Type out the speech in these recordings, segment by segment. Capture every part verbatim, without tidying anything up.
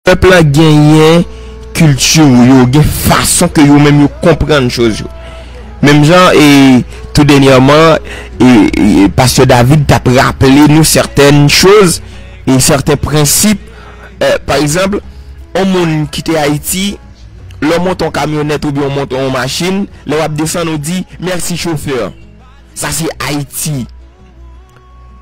Pèp la genyen kilti yo, gen fason ke yo menm yo konprann choz yo. Menm jan, e, tou dènyèman, e, e, pastè David t ap raple nou sètèn choz e sèten prensip. E, pa egzanp, yon moun ki te Ayiti, lè w monte yon kamyonèt oubyen w monte yon machin, lè w ap desann, ou di, "Mèsi, chofè." Sa se Ayiti.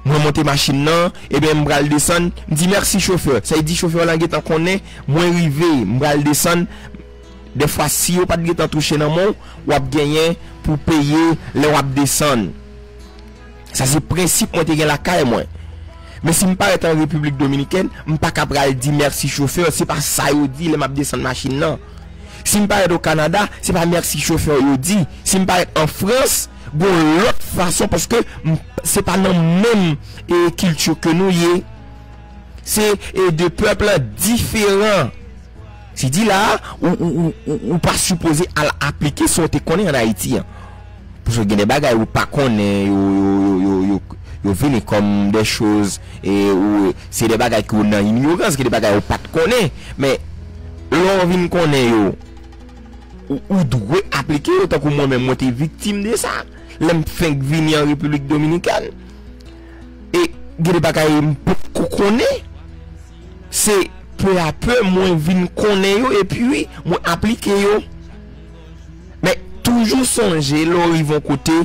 Mwen monte machin nan, ebyen, m pral desann, m di, "Mèsi, chofè." Sa vle di chofè lan gentan konnen, mwen rive, m pral desann. Dèfwa, si yo pa t gentan touche nan men w, w ap genyen pou peye lè w ap desann. Sa se prensip mwen te gen lakay mwen. Men si m parèt an Repiblik Dominikèn, m pa ka pral di, "Mèsi, chofè." Se pa sa yo di lè m ap desann machin nan. Si m parèt o Kanada, se pa, "Mèsi, chofè," yo di. Si m parèt an Frans, gon lòt fason, paske m, se pa nan menm, e, kilti ke nou ye. Se, e, de pèp diferan. Se di la, ou, ou, ou, ou, ou pa sipoze al aplike sa w te konnen an Ayiti an. Paske gen de bagay ou pa konnen, yo, yo, yo, yo, yo, yo vini kòm de choz, e, ou, se de bagay ke w nan inyorans, gen de bagay ou pa t konnen. Men, lè w vin konnen yo, ou, ou dwe aplike yo, tankou mwen menm, mwen te viktim de sa. Lè m fenk vini an Repiblik Dominikèn, e gen de bagay m poko konnen, se pè a pè mwen vin konnen yo, epi wi, mwen aplike yo. Men, toujou sonje, lè w rive yon kote,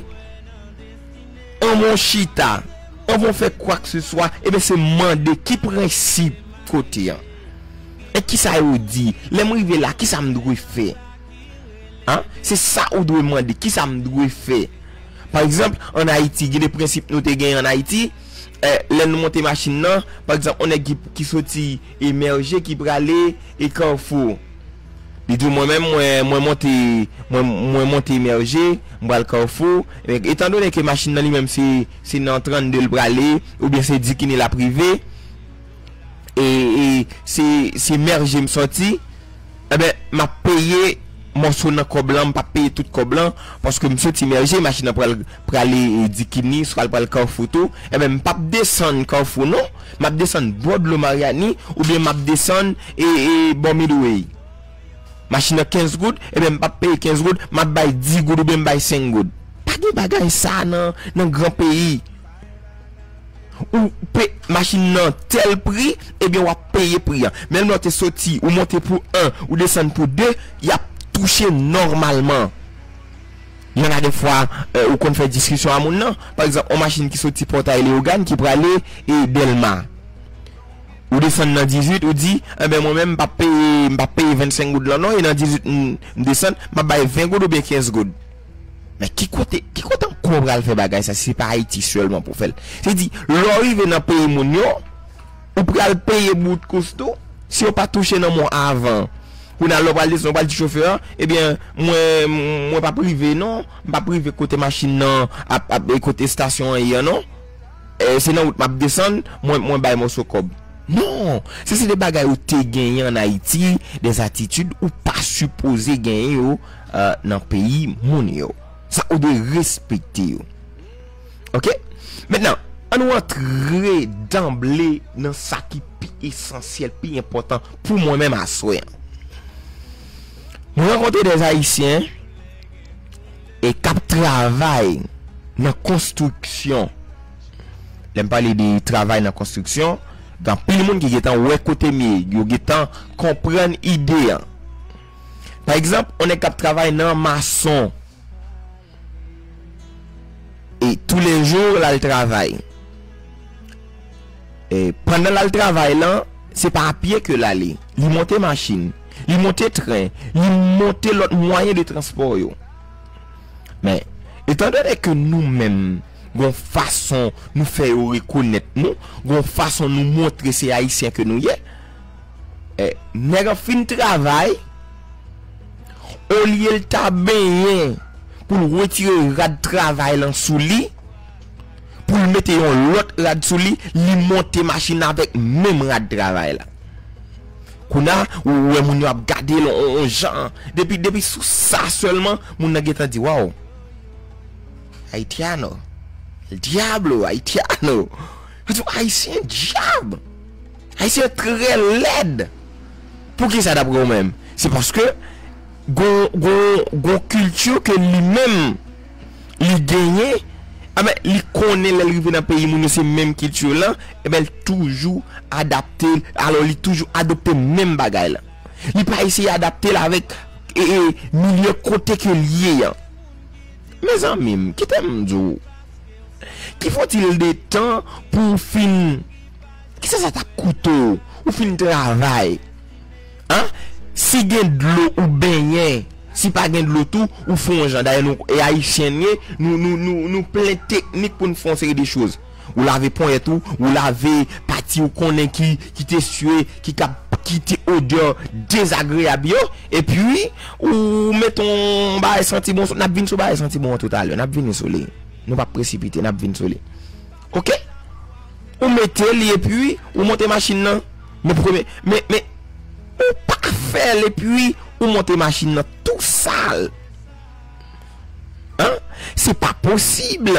anvan w chita, anvan w fè kwakeseswa, ebyen, se mande ki prensip kote an. E kisa yo di? Lè m rive la, kisa m dwe fè? An? Se sa ou dwe mande, kisa m dwe fè? Pa egzanp, ann Ayiti, gen de prensip nou te genyen ann Ayiti, e, lè nou monte machin nan, pa egzanp, yon nèg ki, ki soti, e, Mèje, ki prale, e, Kafou. Li di w, "Mwen menm, mwen, mwen monte, mwen, mwen monte Mèje, m pral Kafou." E, etandone ke machin nan li menm se, se nan trannde l prale, oubyen se Dikini l ap rive, e, e se, se Mèje m soti, enben, m ap peye mòso nan kòb lan, m p ap peye tout kòb lan, paske m soti Mèje, machin nan pral, prale, e, Dikini, swa l pral Kafou tou, enben, m p ap desann Kafou non, m ap desann bò dlo Maryani, oubyen m ap desann, e, e, bò Midway. Machin nan kenz goud, ebyen, m p ap peye kenz goud, m ap bay dis goud oubyen m bay senk goud. Pa gen bagay sa nan, nan gran peyi. Ou pe machin nan tèl pri, ebyen, w ap peye pri an. Menm lè w te soti, ou monte pou en, ou desann pou de, y ap touche nòmalman. Gen de fwa, e, ou konn fè diskisyon a moun nan. Pa egzanp, yon machin ki soti Pòtay Leyogàn ki prale, e, Dèlma. Ou desann nan dizuit, ou di, "Enben, mwen menm, m p ap peye, m p ap peye vennsenk goud lan non, e nan dizuit, m, m desann, m ap bay ven goud oubyen kenz goud." Men ki kote, ki kote ankò w pral fè bagay sa, si se pa Ayiti sèlman pou fè l? Se di, lè w rive nan peyi moun yo, ou pral peye bout kous tou, si yo pa touche nan men w avan. Kounye a, lè w pral desann, ou pral di chofè an, "Ebyen, mwen, mwen p ap rive non, m p ap rive kote machin nan ap, ap, kote estasyon an ye an non. E, se nan wout m ap desann, mwen, mwen bay mòso kòb." Non, se, se de bagay ou te genyen ann Ayiti, de atitid ou pa sipoze genyen yo, e, nan peyi moun yo. Sa ou dwe respekte yo. Oke? Mentnan, ann nou antre danble nan sa ki pi esansyèl, pi enpòtan pou mwen menm aswè an. Mwen rankontre de Ayisyen e k ap travay nan konstriksyon. Lè m pale de travay nan konstriksyon, gen anpil moun ki gentan wè kote m ye, yo gentan konprann ide an. Pa egzanp, yon nèg k ap travay nan mason, e toulejou l al travay. E pandan l al travay lan, se pa a pye ke l ale. Li monte machin, li monte tren, li monte lòt mwayen de transpò yo. Men, etandone ke nou menm, gon fason nou fè yo rekonèt nou, gon fason nou montre se Ayisyen ke nou ye, e, nèg an fin travay, olye l ta benyen pou l retire rad travay lan sou li, pou l mete yon lòt rad sou li, li monte machin avèk menm rad travay la. Kounye a, ou wè moun yo ap gade l on, on jan. Depi, depi sou sa sèlman, moun nan gentan di, "Waw! Haitiano! El diablo, haitiano!" Yo di, "Ayisyen dyab! Ayisyen trè lèd!" Poukisa, daprè w menm? Se paske gon, gon, gon kilti ke li menm li genyen, enben, li konnen lè l rive nan peyi moun yo se menm kilti lan, enben, l toujou adapte l, alò, li toujou adopte menm bagay la. Li pa eseye adapte l avèk, e, e, milye kote ke l ye an. Mezanmi m, kite m di w, ki fo-t-il de tan pou w fin, kisa sa t ap koute w, ou fin travay? An? Si gen dlo, ou benyen. Si pa gen dlo tou, ou fè yon jan. Dayè, nou, e Ayisyen n ye, nou, nou, nou, nou plen teknik pou n fè yon seri de choz. Ou lave ponyèt ou, ou lave pati ou konnen ki, ki te sye, ki kab kite odè dezagreyab yo, epi ou mete yon bagay santi bon, n ap vin sou bagay santi bon an toutalè, n ap vini sou li. Nou p ap presipite, n ap vin sou li. Oke? Ou mete li epi ou monte machin nan. Men premye, men, men, ou pa fè l epi ou monte machin nan tou sal. An? Se pa posib.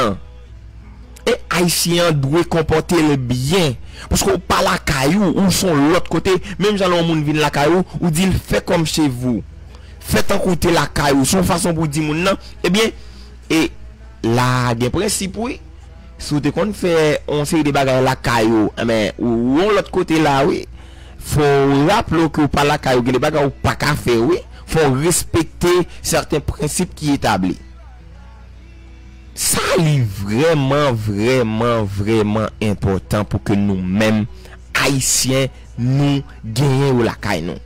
E Ayisyen an dwe konpòte l byen. Paske ou pa lakay ou, ou se yon lòt kote. Menm jan lè yon moun vin lakay ou, ou di l fè comme chez vous. Fè tankou w te lakay ou. Se yon fason pou w di moun nan, ebyen, e la gen prensip, wi. Si w te konn fè yon seri de bagay lakay ou, enben, ou, ou yon lòt kote la, wi. Fò w raple w ke w pa lakay ou, gen de bagay ou pa ka fè, wi. Fò w respekte sèten prensip ki etabli. Sa li vrèman, vrèman, vrèman enpòtan pou ke nou menm, Ayisyen, nou genyen yo lakay nou.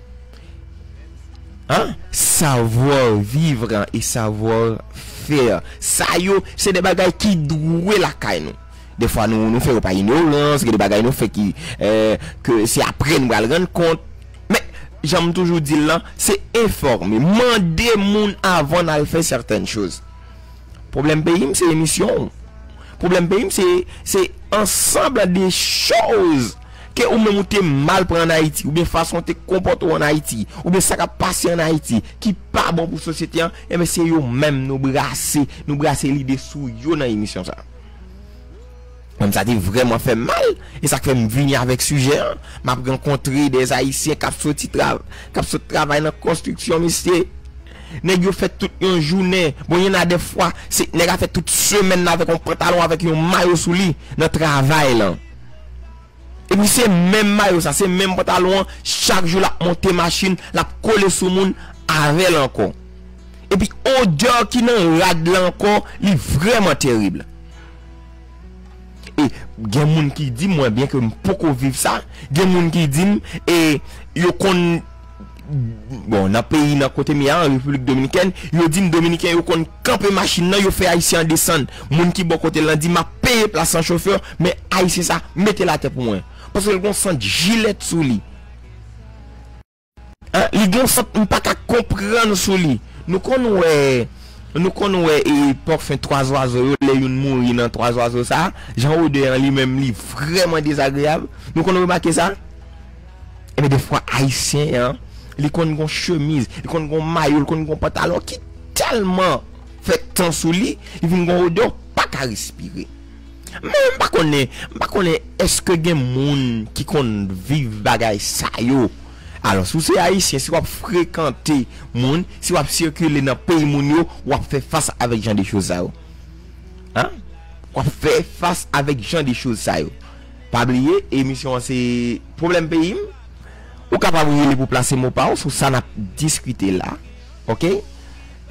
An? Savoir vivre et savoir faire. Sa yo, se de bagay ki dwe lakay nou. Defwa, nou, nou fè yo pa ignorans, gen de bagay nou fè ki, eh, ke se apre nou pral rann kont. Men, jan m toujou di l lan, se enfòme. Mande moun avan n al fè sèten choz. Pwoblèm peyi m, se emisyon w. Pwoblèm peyi m, se, se ansanm de choz ke ou menm ou te mal pran ann Ayiti, oubyen fason w te konpòte w ann Ayiti, oubyen sa k ap pase ann Ayiti, ki pa bon pou sosyete an, enben, se yo menm nou brase, nou brase lide sou yo nan emisyon sa. Mwen, sa te vrèman fè m mal, e sa k fè m vini avèk sijè an. M ap rankontre de Ayisyen k ap soti tra-, k ap sot travay nan konstriksyon, mesye. Nèg yo fè tout yon jounen. Bon, y en a de fwa, se, nèg a fè tout semèn nan avèk yon pantalon, avèk yon mayo sou li, nan travay lan. Epi se menm mayo sa, se menm pantalon an, chak jou l ap monte machin, l ap kole sou moun avè l ankò. Epi odè ki nan rad la ankò, li vrèman terib. E gen moun ki di m, mwen, byen ke m poko viv sa, gen moun ki di m, e yo konn, bon, nan peyi, nan kote m ye a, an Repiblik Dominikèn, yo di m Dominiken yo konn kanpe machin nan, yo fè Ayisyen an desann. Moun ki bò kote l lan di m ap peye plas an chofè, men Ayisyen sa mete l atè pou mwen. Paske l gon sant jilèt sou li. An, li gon sant m pa ka konprann sou li. Nou konn wè, nou konn wè, e, pòfen twa zwazo yo, lè youn mouri nan twa zwazo sa, jan odè an li menm li vrèman dezagreyab. Nou konn remake sa? Ebyen, defwa, Ayisyen an, li konn gon chemiz, li konn gon mayo, li konn gon pantalon ki tèlman fè tan sou li, li vin gon odè w pa ka respire. Men m pa konnen, m pa konnen èske gen moun ki konn viv bagay sa yo. Alò, si w se Ayisyen, si w ap frekante moun, si w ap sikile nan peyi moun yo, w ap fè fas avèk jan de choz sa yo. An? W ap fè fas avèk jan de choz sa yo. Pa bliye, emisyon an se Pwoblèm Peyi m. Ou kapab rele pou plase mo pa w sou sa n ap diskite la. Oke?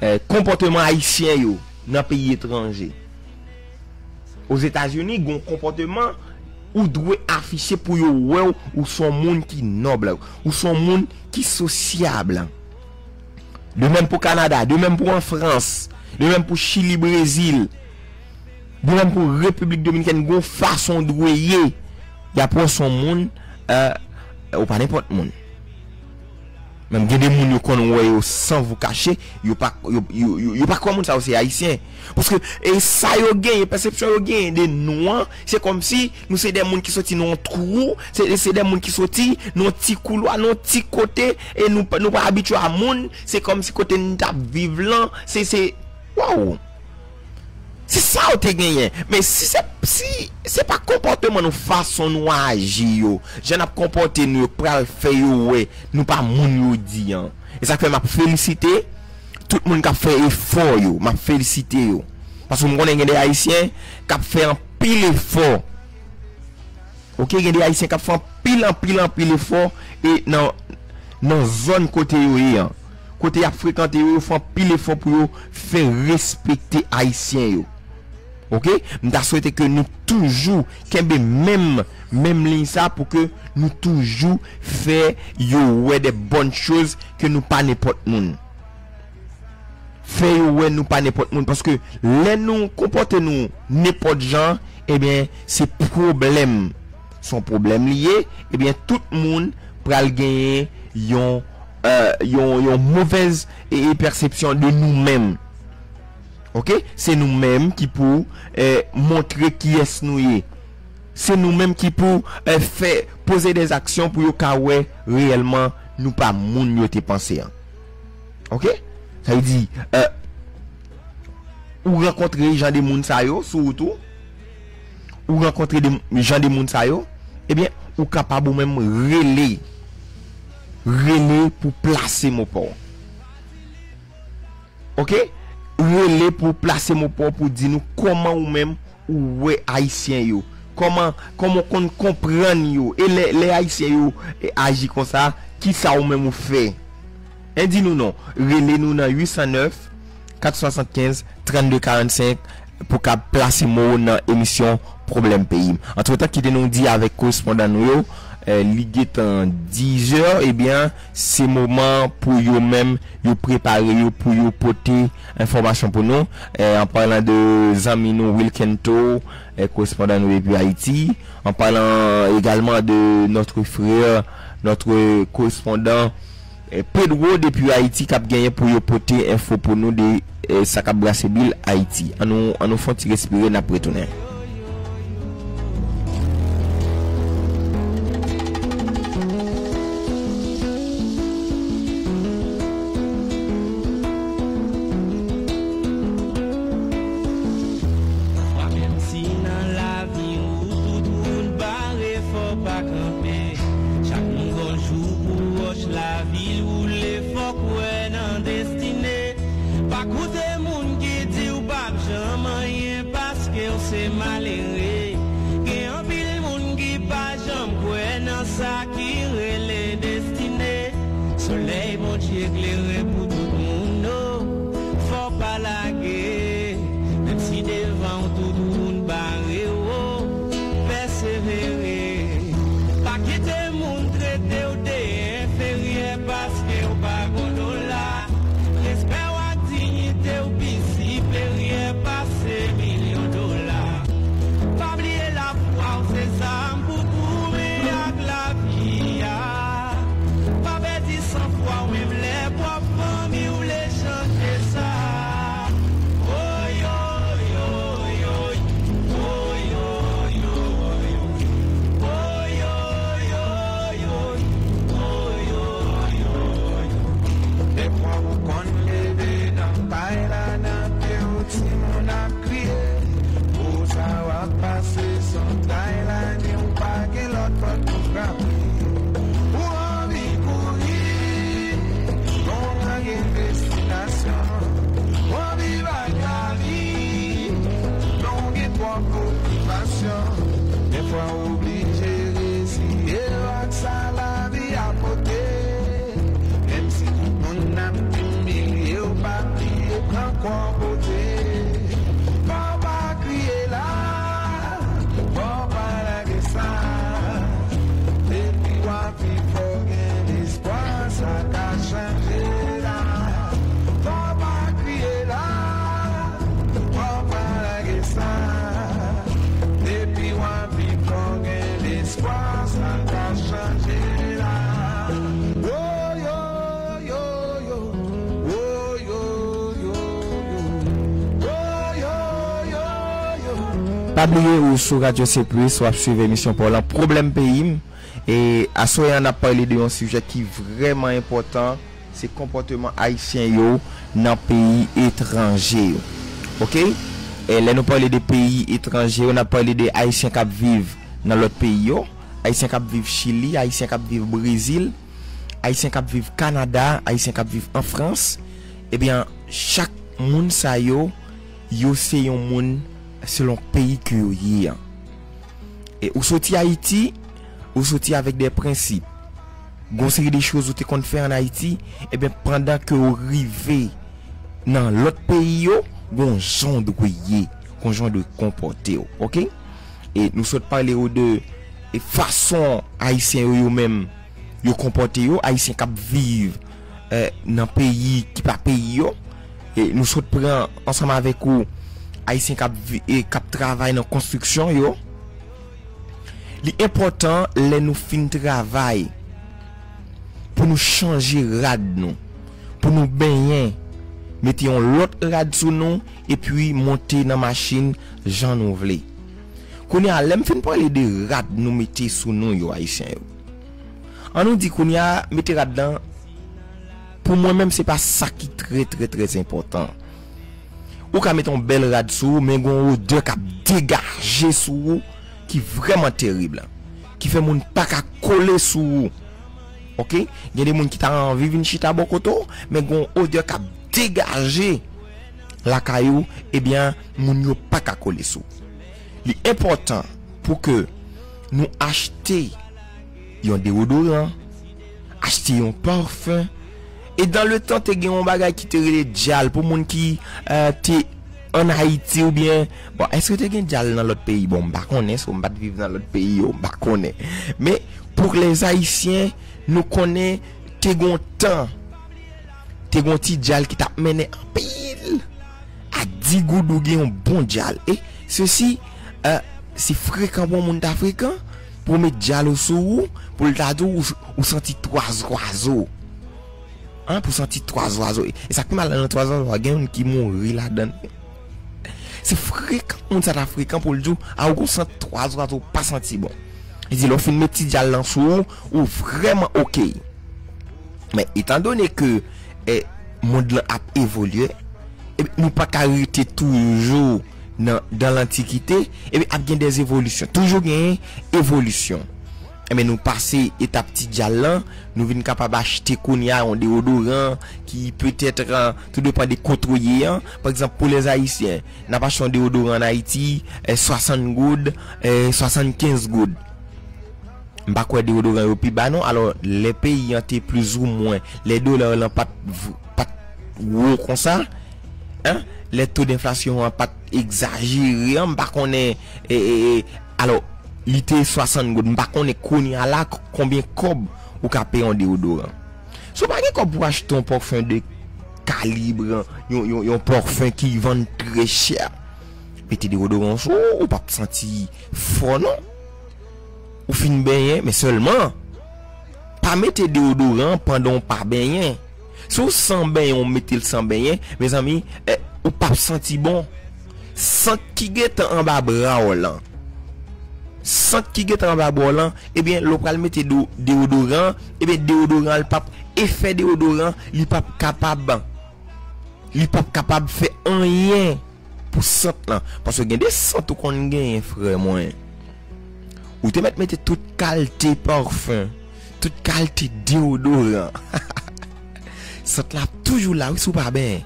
Eh, konpòteman Ayisyen yo nan peyi etranje. Ozetazini, gon konpòteman ou dwe afiche pou yo wè w, ou se yon moun ki nòb, ou se yon moun ki sosyab. De menm pou Kanada, de menm pou an Frans, de menm pou Chili, Brezil, de menm pou Repiblik Dominikèn, gon fason w dwe ye. Y ap wè w se yon moun, eh, ou pa nenpòt moun. Menm gen de moun yo konn wè yo san vou kache, yo pa, yo, yo, yo, yo pa kwè moun sa yo se Ayisyen. Paske, e sa yo genyen, pèsepsyon yo genyen de nou an, se kòmsi nou se de moun ki soti nan yon twou, se, se de moun ki soti nan yon ti koulwa, nan yon ti kote, e nou, nou pa abitye a moun, se kòmsi kote n t ap viv lan, se, se, waw! Se sa yo te genyen. Men si se, si se pa konpòteman nou, fason nou aji yo, jan n ap konpòte nou yo, k pral fè yo wè nou pa moun yo di an. E sa k fè m ap felisite tout moun k ap fè efò yo. M ap felisite yo. Paske m konnen gen de Ayisyen k ap fè anpil efò. Ok, gen de Ayisyen k ap fè anpil, anpil, anpil efò e nan, nan zòn kote yo ye an. Kote y ap frekante yo, yo fè anpil efò pou yo fè respekte Ayisyen yo. Ok? M ta swete ke nou toujou kenbe menm, menm liy sa pou ke nou toujou fè yo wè de bòn choz ke nou pa nenpòt moun. Fè yo wè nou pa nenpòt moun. Paske lè nou konpòte nou nenpòt jan, ebyen, se pwoblèm. Se yon pwoblèm li ye, ebyen, tout moun pral genyen yon, euh, yon, yon movèz e, e pèsepsyon de nou menm. Ok? Se nou menm ki pou, eh, montre kiyès nou ye. Se nou menm ki pou, eh, fè, poze de aksyon pou yo ka wè reyèlman nou pa moun yo te panse an. Ok? Sa vle di, eh, ou rankontre jan de moun sa yo sou wout ou, ou rankontre de, jan de moun sa yo, ebyen, ou kapab ou menm rele, rele pou plase mo pa w. Ok? Rele pou plase mo pa w, pou di nou kòman ou menm ou wè Ayisyen yo. Kòman, kòman w konn konprann yo. E lè, lè Ayisyen yo, e, aji konsa, kisa ou menm ou fè? En di nou non. Rele nou nan uit san nèf, kat swasannkenz, trannde karannsenk pou kab plase mo w nan emisyon Pwoblèm Peyi m. Antretan, kite nou di avèk korespondan nou yo, eh, li gentan dizè, ebyen, se moman pou yo menm, yo prepare yo pou yo pote enfòmasyon pou nou. Eh, an palan de zanmi nou Wilkento, eh, korespondan nou depi Ayiti, an palan egalman de notre frère, notre correspondant, eh, Pedro depi Ayiti k ap genyen pou yo pote enfo pou nou de, eh, sa k ap brase bil Ayiti. An nou, an nou fè yon ti respire, n ap retounen. Fwa menm si nan lavi ou tout wout bare, fò w pa kanpe. Chak moun gon jou pou wòch lavi l woule, fò w kwè nan destine. Pa koute moun ki di w p ap janm anyen paske w se malere. Gen anpil moun ki pa janm kwè nan sa ki rele destine. Solèy Bondye klere pou tout moun, o, fò w pa lage. Menm si devan w tout wout bare, o, pèsevere. Pa kite moun trete w de enferyè paske w pa gon dola. Respè w ak diyite w pi siperyè pase milyon dola. Pa bliye lafwa w se zam pou goumen ak lavi a. Pa pèdi sanfwa w menm lè pwòp fanmi w vle chanje sa. Woy, woy, woy, woy. Woy, woy, woy, woy. Woy, woy, woy, woy. Dèfwa ou konn leve nan kay la, nan pye w timoun ap kriye. Pou sa w ap pase sou kay la, ni w pa gen lòt pòt pou frape. Ou anvi kouri, men w manke destinasyon. Ou anvi bay lavi, men w gen twòp okipasyon. Dèfwa w oblije reziye w ak sa lavi a pote. Menm si tout moun ap imilye w, pa bliye pran kò w pote. Fò w pa kriye la, fò w pa lage sa. Depi w ap viv, fò w gen lespwa, sa ka chanje la. Fò w pa kriye la, fò w pa lage sa. Depi w ap viv, fò w gen lespwa, sa ka chanje la. Woyo, yo, yo. Woyo, yo, yo. Woyo, yo, yo. Pa bliye ou sou Radyo C Plus, w ap swiv emisyon pa w lan Pwoblèm Peyi m. E aswè a n ap pale de yon sijè ki vrèman enpòtan, se konpòteman Ayisyen yo nan peyi etranje yo. Ok? E lè nou pale de peyi etranje yo, n ap pale de Ayisyen k ap viv nan lòt peyi yo, Ayisyen k ap viv Chili, Ayisyen k ap viv Brezil, Ayisyen k ap viv Kanada, Ayisyen k ap viv an Frans. Ebyen, chak moun sa yo, yo se yon moun selon peyi ke yo ye an. E ou soti Ayiti, ou soti avèk de prensip. Gon seri de choz ou te konn fè an Ayiti, ebyen, pandan ke ou rive nan lòt peyi yo, gon jan w dwe ye, gon jan w dwe konpòte w, oke? E nou sot pale ou de, e fason Ayisyen yo, yo menm, yo konpòte yo, Ayisyen k ap viv, eh, nan peyi ki pa peyi yo. E nou sot pran ansanm avèk ou Ayisyen k ap vi-, e k ap travay nan konstriksyon yo. Li enpòtan lè nou fin travay pou nou chanje rad nou, pou nou benyen, mete yon lòt rad sou nou, epi monte nan machin jan nou vle. Kounye a, lè m fin pale de rad nou mete sou nou yo, Ayisyen yo, an nou di kounye a, mete rad lan, pou mwen menm, se pa sa ki trè, trè, trè enpòtan. Ou ka mete yon bèl rad sou ou, men gon odè k ap degaje sou ou ki vrèman terib, ki fè moun pa ka kole sou ou. Oke? Gen de moun ki ta anvi vin chita bò kote w, men gon odè k ap degaje lakay ou, ebyen, moun yo pa ka kole sou ou. Li enpòtan pou ke nou achte yon deodoran, achte yon pafen. E dan le tan, te gen yon bagay ki te rele djal pou moun ki, eh, te ann Ayiti oubyen, bon, èske te gen djal nan lòt peyi? Bon, m pa konnen, so m pa t viv nan lòt peyi yo, m pa konnen. Men, pou lèzayisyen, nou konnen te gon tan, te gon ti djal ki t ap mennen anpil. A di goud ou gen yon bon djal. E sesi, eh, se frekan pou yon moun ta frekan, pou w met djal ou sou ou, pou l ta di w, ou, ou santi twa zwazo. An, pou santi twa zwazo. E, e sa k pi mal nan twa zwazo a, gen youn ki mouri ladan l. Se frekan moun sa ta frekan pou l di w, a, ou gon sant twa zwazo pa santi bon. Li di lè w fin met ti djal lan sou ou, ou vrèman oke. Men, etandone ke, eh, mond lan ap evolye, e nou pa ka rete toujou nan, dan lantikite, epi ap gen de evolisyon. Toujou gen evolisyon. Enben, nou pase etap ti djal lan, nou vin kapab achte kounye a yon deodoran ki petèt, eh, tou depan de kote w ye an. Pa egzanp, pou lèzayisyen, n ap achte yon deodoran ann Ayiti, eh, swasant goud, eh, swasannkenz goud. M pa kwè deodoran yo pi ba non. Alò, lè peyi an te plizoumwen, lè dola lan pa t v-, pa t wo konsa, en, lè to denflasyon an pa t egzajere an, m pa konnen, e, e, e, alò, li te swasant goud, m pa konnen kounye a la k-, konbyen kòb ou ka peye yon deodoran. Si w pa gen kòb pou achte yon pafen de kalib, yon, yon, yon pafen ki vann trè chè, mete deodoran sou ou, ou p ap santi fò non. Ou fin benyen, men sèlman, pa mete deodoran pandan w pa benyen. Si w san benyen, w mete l san benyen, mezanmi, eh, ou p ap santi bon. Sant ki gentan anba bra w lan, sant ki gentan anba bra w lan, ebyen, lè w pral mete do-, deodoran, ebyen, deodoran an, li p ap, efè deodoran, li p ap kapab, li p ap kapab fè anyen pou sant lan. Paske gen de sant ou konn genyen, frè mwen. Ou te mèt mete tout kalte pafen, tout kalte deodoran. Sant la ap toujou la, wi, si w pa benyen.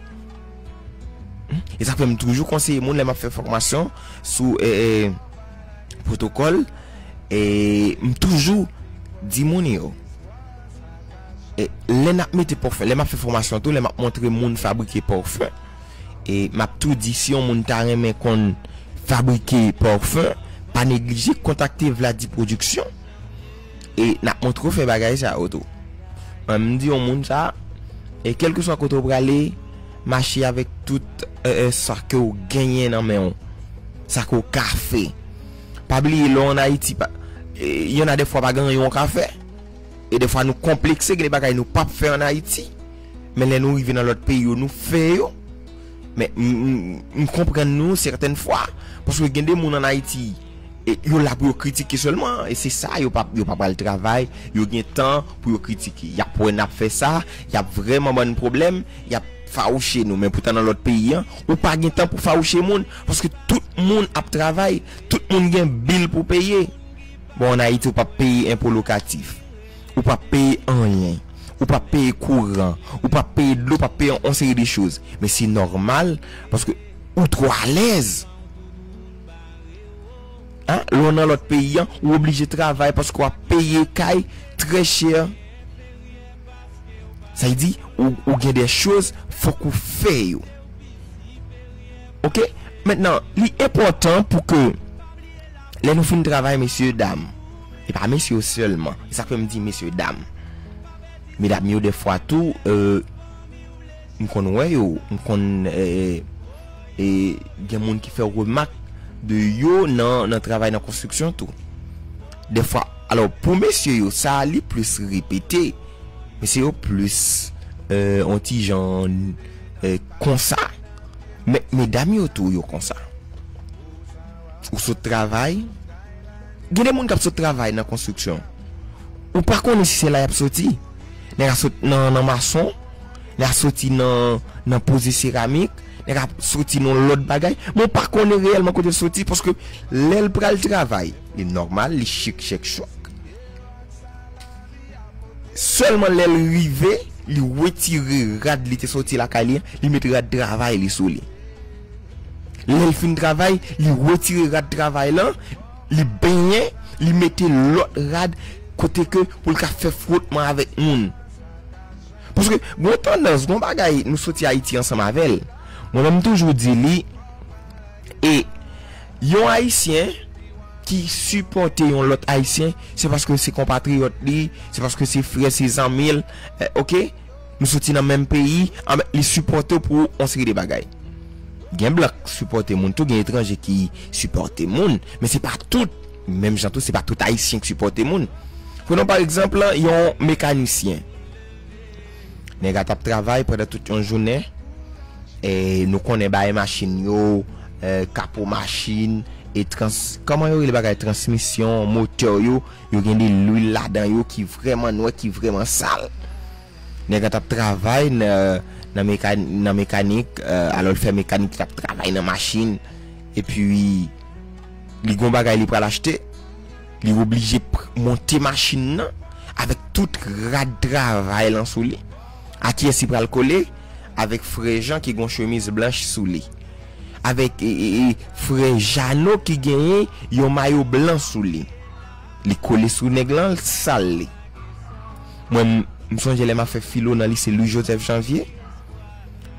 Hmm? E sa fè m toujou konseye moun lè m ap fè fòmasyon sou, eh, eh, pwotokòl, e m toujou di moun yo, e lè n ap mete pafen, lè m ap fè fòmasyon tou, lè m ap montre moun fabrike pafen, e m ap tou di, si yon moun ta renmen konn fabrike pafen, pa neglije kontakte Vladi Production, e n ap montre w fè bagay sa yo tou. Mwen, m di yon moun sa, e kèlkeswa kote w prale, mache avèk tout, eh, eh, sa ke w genyen nan men w, sa ke w ka fè. Pa bliye, lè w ann Ayiti, pa, e, y en a de fwa pa gen anyen w ka fè. E de fwa nou konplekse, gen de bagay nou p ap fè ann Ayiti. Men lè nou rive nan lòt peyi yo, nou fè yo. Men m, m, m konprann nou sètèn fwa. Paske gen de moun ann Ayiti, e, yo la pou yo kritike sèlman. E se sa, yo pa, yo pa pral travay, yo gen tan pou yo kritike. Y ap wè n ap fè sa, y ap vrèman ban n pwoblèm, y ap fawouche nou, men poutan nan lòt peyi an, ou pa gen tan pou fawouche moun, paske tout moun ap travay, tout moun gen bil pou peye. Bon, an Ayiti, ou p ap peye enpo lokatif, ou p ap peye anyen, ou p ap peye kouran, ou p ap peye dlo, ou p ap peye yon seri de choz. Men se nòmal, paske ou twò alèz. Hein? Lè w nan lòt peyi an, ou oblije travay paske w ap peye kay trè chè. Sa vle di, ou, ou gen de choz, fòk ou fè yo. Oke? Mentnan, li enpòtan pou ke lè nou fin travay, mesye dam, e pa mesye yo sèlman, e sa k fè m di mesye dam. Medam yo, dèfwa tou, euh, m konn wè yo, m konn, euh, e gen moun ki fè remak de yo nan, nan travay nan konstriksyon tou. Dèfwa, alò, pou mesye yo, sa li plis repete. Mesye yo plis, euh, on ti jan, euh, konsa. Men, medam yo tou, yo konsa. Ou sot travay. Gen de moun k ap sot travay nan konstriksyon. Ou pa konnen si se la y ap soti. Nèg a sot nan, nan mason, nèg a soti nan, nan poze seramik, nèg a soti nan lòt bagay. Men ou pa konnen reyèlman kote l soti, paske lè l pral travay, li nòmal, li chik chèk chòk. Sèlman lè l rive, li retire rad li te soti lakay li an, li met rad travay li sou li. Lè l fin travay, li retire rad travay lan, li benyen, li mete lòt rad kote ke pou l ka fè frotman avèk moun. Paske gon tandans, gon bagay nou soti Ayiti ansanm avè l. Mwen menm m toujou di li, e yon Ayisyen ki sipòte yon lòt Ayisyen, se paske se konpatriyòt li, se paske se frè, se zanmi l, eh, oke? Nou soti nan menm peyi, anben, li sipòte w pou yon seri de bagay. Gen blan k sipòte moun tou, gen etranje ki sipòte moun, men se pa tout. Menm jan tou, se pa tout Ayisyen k sipòte moun. Prenons pa egzanp, yon mekanisyen. Nèg la t ap travay pandan tout yon jounen. E nou konnen bagay machin yo, e, kapo machin, e trans-, kòman yo rele bagay transmisyon, motè yo, yo gen de lwil ladan yo ki vrèman nwè, ki vrèman sal. Nèg la t ap travay nan, nan meka-, nan mekanik, e, alò l fè mekanik ki t ap travay nan machin, epi li gon bagay li pral achte, li oblije pr-, monte machin nan avèk tout rad travay lan sou li. A kiyès li pral kole? Avèk frè Jan ki gon chemiz blanch sou li. Avèk, e, e, e, frè Jano ki genyen yon mayo blan sou li. Li kole sou nèg lan, l sal li. Mwen, m, m sonje lè m ap fè filo nan lise Louis Joseph Janvier.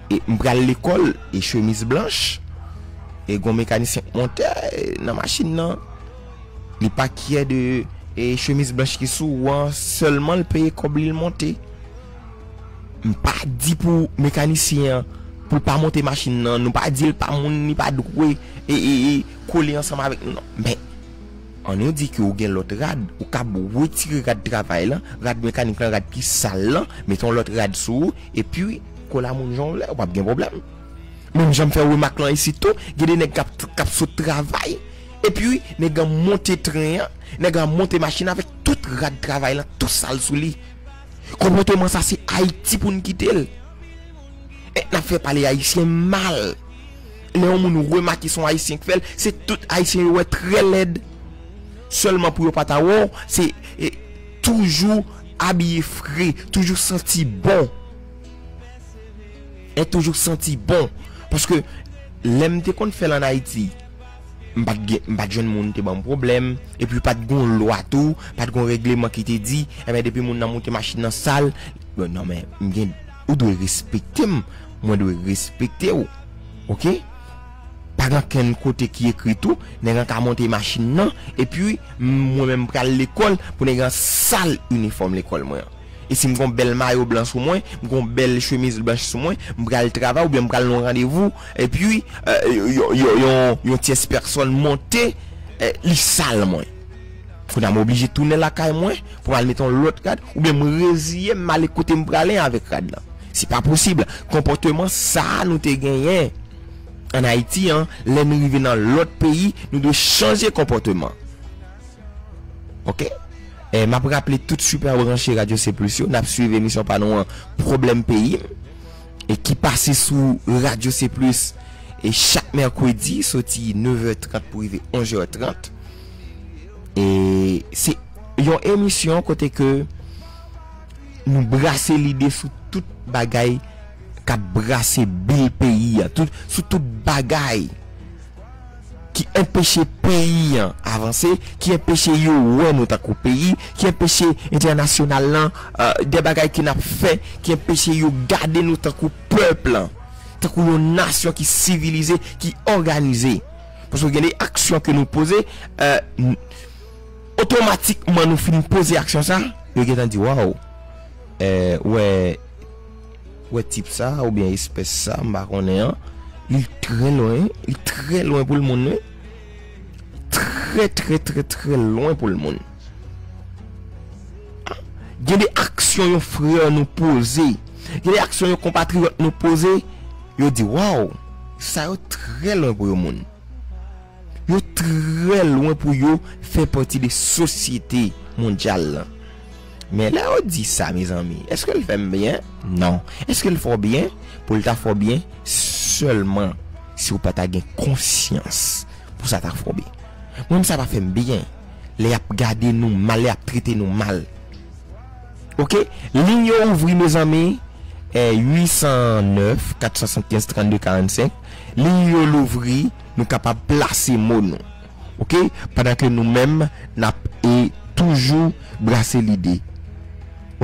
E m pral lekòl, e chemiz blanch. E gon mekanisyen k monte, e, nan machin nan. Li pa kyè de, e, chemiz blanch ki sou ou an, sèlman l peye kòb li, l monte. M pa di pou mekanisyen an, pou l pa monte machin nan, nou pa di l pa moun, li pa dwe, e, e, e, kole ansanm avèk nou, non. Men, annou di ke ou gen lòt rad, ou kab retire rad travay lan, rad mekanik lan, rad ki sal lan, mete yon lòt rad sou ou, epi kole a moun jan w vle, ou p ap gen pwoblèm. Menm jan m fè remak lan isit tou, gen de nèg k ap, k ap sot travay, epi nèg lan monte tren an, nèg lan monte machin avèk tout rad travay lan tou sal sou li. Konpòteman sa, se Ayiti pou n kite l. E n ap fè pale Ayisyen mal. Lè yon moun remake se yon Ayisyen k fè l, se tout Ayisyen yo wè trè lèd. Sèlman pou yo pa ta wè w, se, e, toujou abiye fre, toujou santi bon. E toujou santi bon. Paske lè m te konn fè l ann Ayiti, m pa t gen, m pa t jwenn moun te ban m pwoblèm, epi pa t gon lwa tou, pa t gon règleman ki te di, enben, depi moun nan monte machin nan sal, bon, non, men, m gen, ou dwe respekte m, mwen dwe respekte w, oke? Pa gen okenn kote ki ekri tou, nèg lan ka monte machin nan, epi mwen menm pral lekòl, pou nèg lan sal inifòm lekòl mwen an. E si m gon bèl mayo blan sou mwen, m gon bèl chemiz blanch sou mwen, m pral travay oubyen m pral nan yon randevou, epi, e, yon, yon, yon, yon tyès pèsòn monte, e, li sal mwen. Kounye a m oblije tounen lakay mwen pou m al mete yon lòt rad, oubyen m reziye m, m ale kote m prale avèk rad lan. Se pa posib. Konpòteman sa a nou te genyen ann Ayiti an, lè n rive nan lòt peyi, nou dwe chanje konpòteman. Oke? E, m ap raple tout Super Branché Radio C Plus yo, n ap swiv emisyon pa nou an, Pwoblèm Peyi m. e ki pase sou Radyo C Plus, e chak mèkredi, soti nèf è trant pou rive onz è trant. E se yon emisyon kote ke nou brase lide sou tout bagay k ap brase bil peyi a, tout, sou tout bagay ki anpeche peyi an avanse, ki anpeche yo wè nou tankou peyi, ki anpeche entènasyonal lan, euh, de bagay ke n ap fè, ki anpeche yo gade nou tankou pèp lan, tankou yon nasyon ki sivilize, ki òganize. Paske gen de aksyon ke nou poze, euh, n- otomatikman nou fin poze aksyon sa, yo gentan di, waw, eh, wè, wè tip sa, oubyen espès sa, m pa konnen an, li trè lwen, li trè lwen pou l moun, wi. Trè, trè, trè, trè lwen pou l moun. Gen de aksyon yon frè nou poze, gen de aksyon yon konpatriyòt nou poze, yo di, waw, sa yo trè lwen pou yo moun. Yo trè lwen pou yo fè pati de sosyete mondyal lan. Men lè yo di sa, mezanmi, èske l fè m byen? Non. Èske l fè w byen? Pou l ta fè w byen, sèlman si w pa ta gen konsyans pou sa ta fè w byen. Mwen menm, sa pa fè m byen. Lè y ap gade nou mal, lè y ap trete nou mal. Oke? Liy yo ouvri, mezanmi, eh, uit san nèf, kat san swasannkenz, trannde karannsenk. Liy yo louvri, nou kapab plase mo nou. Oke? Pandan ke nou menm, n ap, e, toujou brase lide.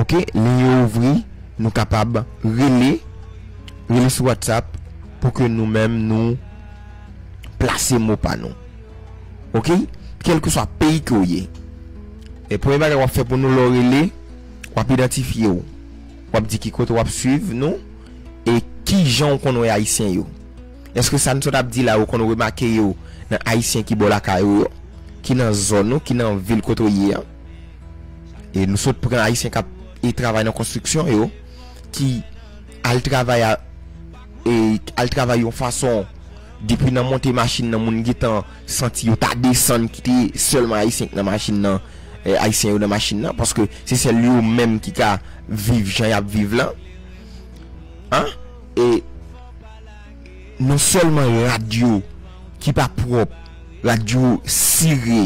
Oke? Liy yo ouvri, nou kapab rele, rele sou WhatsApp pou ke nou menm nou plase mo pa nou. Oke? Kèlkeswa peyi ke w ye. E premye bagay w ap fè pou nou lè w rele, w ap idantifye w. W ap di ki kote w ap swiv nou e ki jan w konn wè Ayisyen yo. Èske sa n sot ap di la, ou konn remake yo nan Ayisyen ki bò lakay ou yo, ki nan zòn ou, ki nan vil kote w ye an? E nou sot pran Ayisyen k ap, e, travay nan konstriksyon yo, ki al travay a, e, al travay yon fason, depi nan monte machin nan, moun gentan santi yo ta desann, kite sèlman Ayisyen k nan machin nan, e, Ayisyen yo nan machin nan, paske se sèl yo menm ki ka viv jan y ap viv lan. An? E non sèlman rad yo ki pa pwòp, rad yo sire,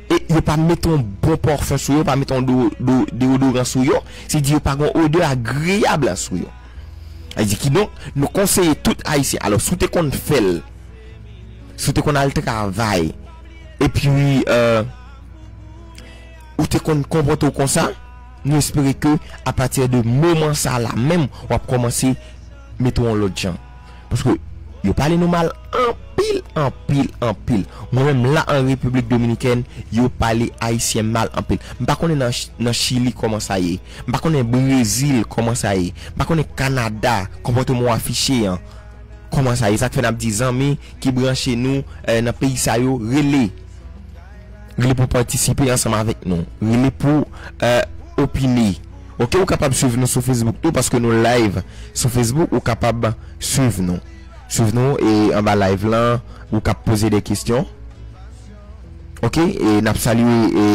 e yo pa mete yon bon pafen sou yo, pa mete yon do, do, deodoran sou yo, se di yo pa gen yon odè agreyab la sou yo. Sa di kidonk, nou konseye tout Ayisyen, alò, si w te konn fè l, si w te konn al travay, epi, euh, ou te konn konpòte w konsa, nou espere ke apati de moman sa la menm, w ap kòmanse mete w yon lòt jan. Paske yo pale nou mal anpil, anpil, anpil. Mwen menm la an Repiblik Dominikèn, yo pale Ayisyen mal anpil. M pa konnen nan, nan Chili kòman sa ye. M pa konnen Brezil kòman sa ye. M pa konnen Kanada, konpòteman w afiche an, kòman sa ye. Sa k fè n ap di zanmi ki branche nou, eh, nan peyi sa yo, rele. Rele pou patisipe ansanm avèk nou. Rele pou, eh, opine. Oke, ou kapab swiv nou sou Facebook tou, paske nou live sou Facebook, ou kapab swiv nou. Swiv nou, e anba live lan, ou kap poze de kesyon. Oke, e n ap salye, e,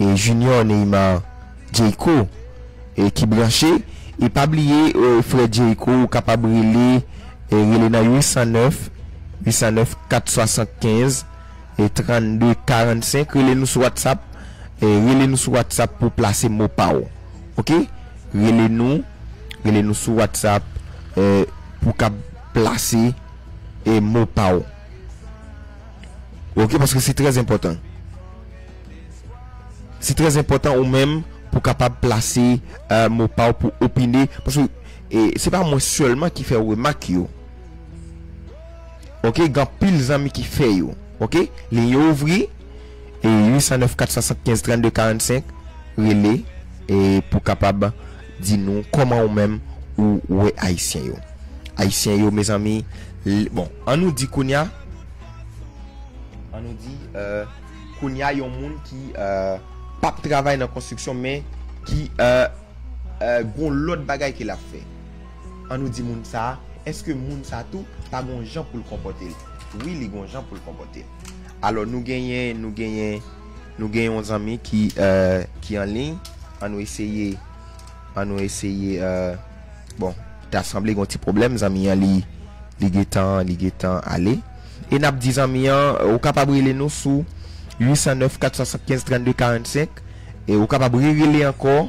e Junior Neymar Jayco, e ki branche. E pa bliye, e, frè Jayco, ou kapab rele, e rele nan uit san nèf, uit san nèf, kat swasannkenz, e trannde karannsenk. Rele nou sou WhatsApp, e rele nou sou WhatsApp pou plase mo pa w. Oke? Rele nou, rele nou sou WhatsApp, e pou kab plase, e mo pa w. Oke? Paske se trè enpòtan. Se trè enpòtan ou menm pou kapab plase, eh, mo pa w pou opine. Paske, eh, se pa mwen sèlman ki fè remak yo. Oke, gen anpil zanmi ki fè yo. Oke, liy yo ouvri, e uit san nèf kat swasannkenz trannde karannsenk, rele, e pou kapab di nou kòman ou menm ou wè Ayisyen yo. Ayisyen yo, mezanmi, l-, bon, an nou di kounya, an nou di, eh, kounya yon moun ki, eh, p ap travay nan konstriksyon, men ki, eh, eh, gon lòt bagay ke l ap fè. An nou di moun sa, èske moun sa tou pa gon jan pou l konpòte l? Wi, li gon jan pou l konpòte l. Alò, nou genyen, nou genyen, nou genyen yon zanmi ki, eh, ki an liy. An nou eseye, an nou eseye, eh, bon, ta sanble gen yon ti pwoblèm, zanmi an li, li gentan, li gentan ale. E n ap di zanmi an, ou kapab rele nou sou uit san nèf kat swasannkenz trannde karannsenk. E ou kapab rerele ankò,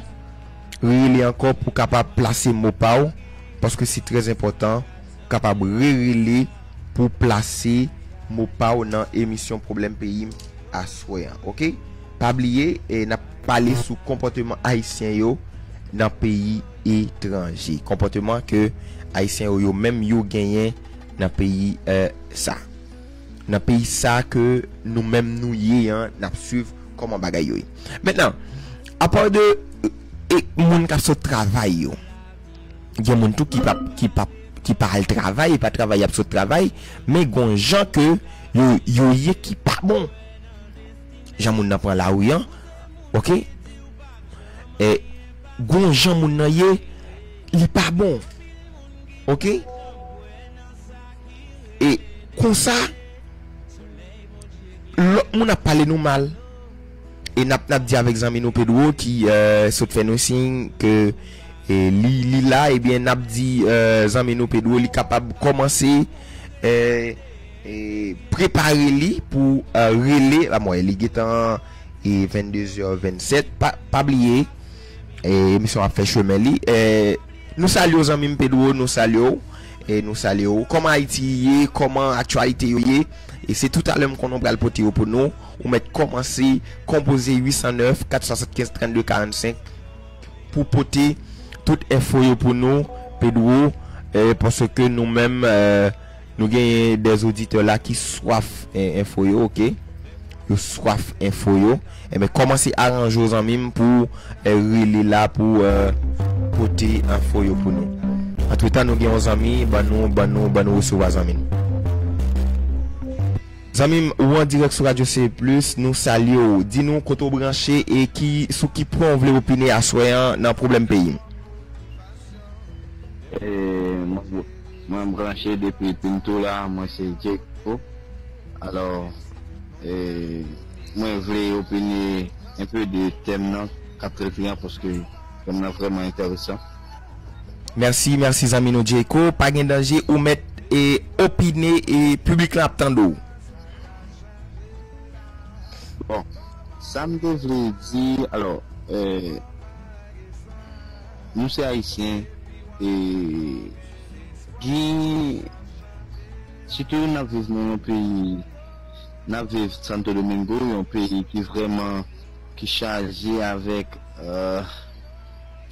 rerele ankò pou kapab plase mo pa w, paske se trè enpòtan, ou kapab rerele pou plase mo pa w nan emisyon Pwoblèm Peyi m aswè an, oke? Pa bliye, e, n ap pale sou konpòteman ayisyen yo nan peyi etranje. Konpòteman ke ayisyen yo, yo menm yo genyen nan peyi, e, sa. Nan peyi sa ke nou menm nou ye an, n ap swiv kòman bagay yo ye. Mentnan, apa de, e, moun k ap sot travay yo, gen moun tou ki pa, ki pa, ki pa al travay, e pa travay y ap sot travay, men gon jan ke yo, yo ye ki pa bon. Jan moun nan pran lari an, oke? E, gon jan moun nan ye, li pa bon. Oke? E konsa, lòt moun ap pale nou mal. E n ap, n ap di avèk zanmi nou Pedro ki, e, sot fè nou siy ke, e, li, li la, ebyen, n ap di, e, zanmi nou Pedro, li kapab kòmanse, e, e, prepare li pou, e, rele, a mwen, li gentan, e, vennde zè vennsèt. Pa, pa bliye, e, emisyon ap fè chemen li. E, nou salye w, zanmi m Pedro, nou salye w. E, nou salye w. Kòman Ayiti ye? Kòman aktyalite yo ye? E se toutalè m konnen w pral pote yo pou nou. Ou mèt kòmanse konpoze uit san nèf kat swasannkenz trannde karannsenk pou pote tout enfo yo pou nou, Pedro, e, paske nou menm, e, nou genyen dè oditè la ki swaf, e, enfo yo, oke? Yo swaf enfo yo. Enben, kòmanse aranje w, zanmi m, pou, e, rele la, pou, e, pote enfo yo pou nou. Antretan, nou gen yon zanmi, ban nou, ban nou, ban nou resevwa zanmi nou. Zanmi m, ou an dirèk sou Radyo C Plus, nou salye w. Di nou kote w branche e ki, sou ki pwen w vle opine aswè an nan Pwoblèm Peyi m. E, mwen, mwen branche depi Pinto la, mwen se Diego. Alò, e, mwen vle opine enpe de tèm nan k ap trete an, paske tèm nan vrèman enteresan. Mèsi, mèsi zanmi nou Diego. Pa gen danje, ou mèt, e, opine e piblik lan ap tande w. Bon, sa m te vle di, alò, e, nou se Ayisyen, e, gen, sitou n ap viv nan yon peyi, n ap viv Santo Domingo, yon peyi ki vrèman, ki chaje avèk, e,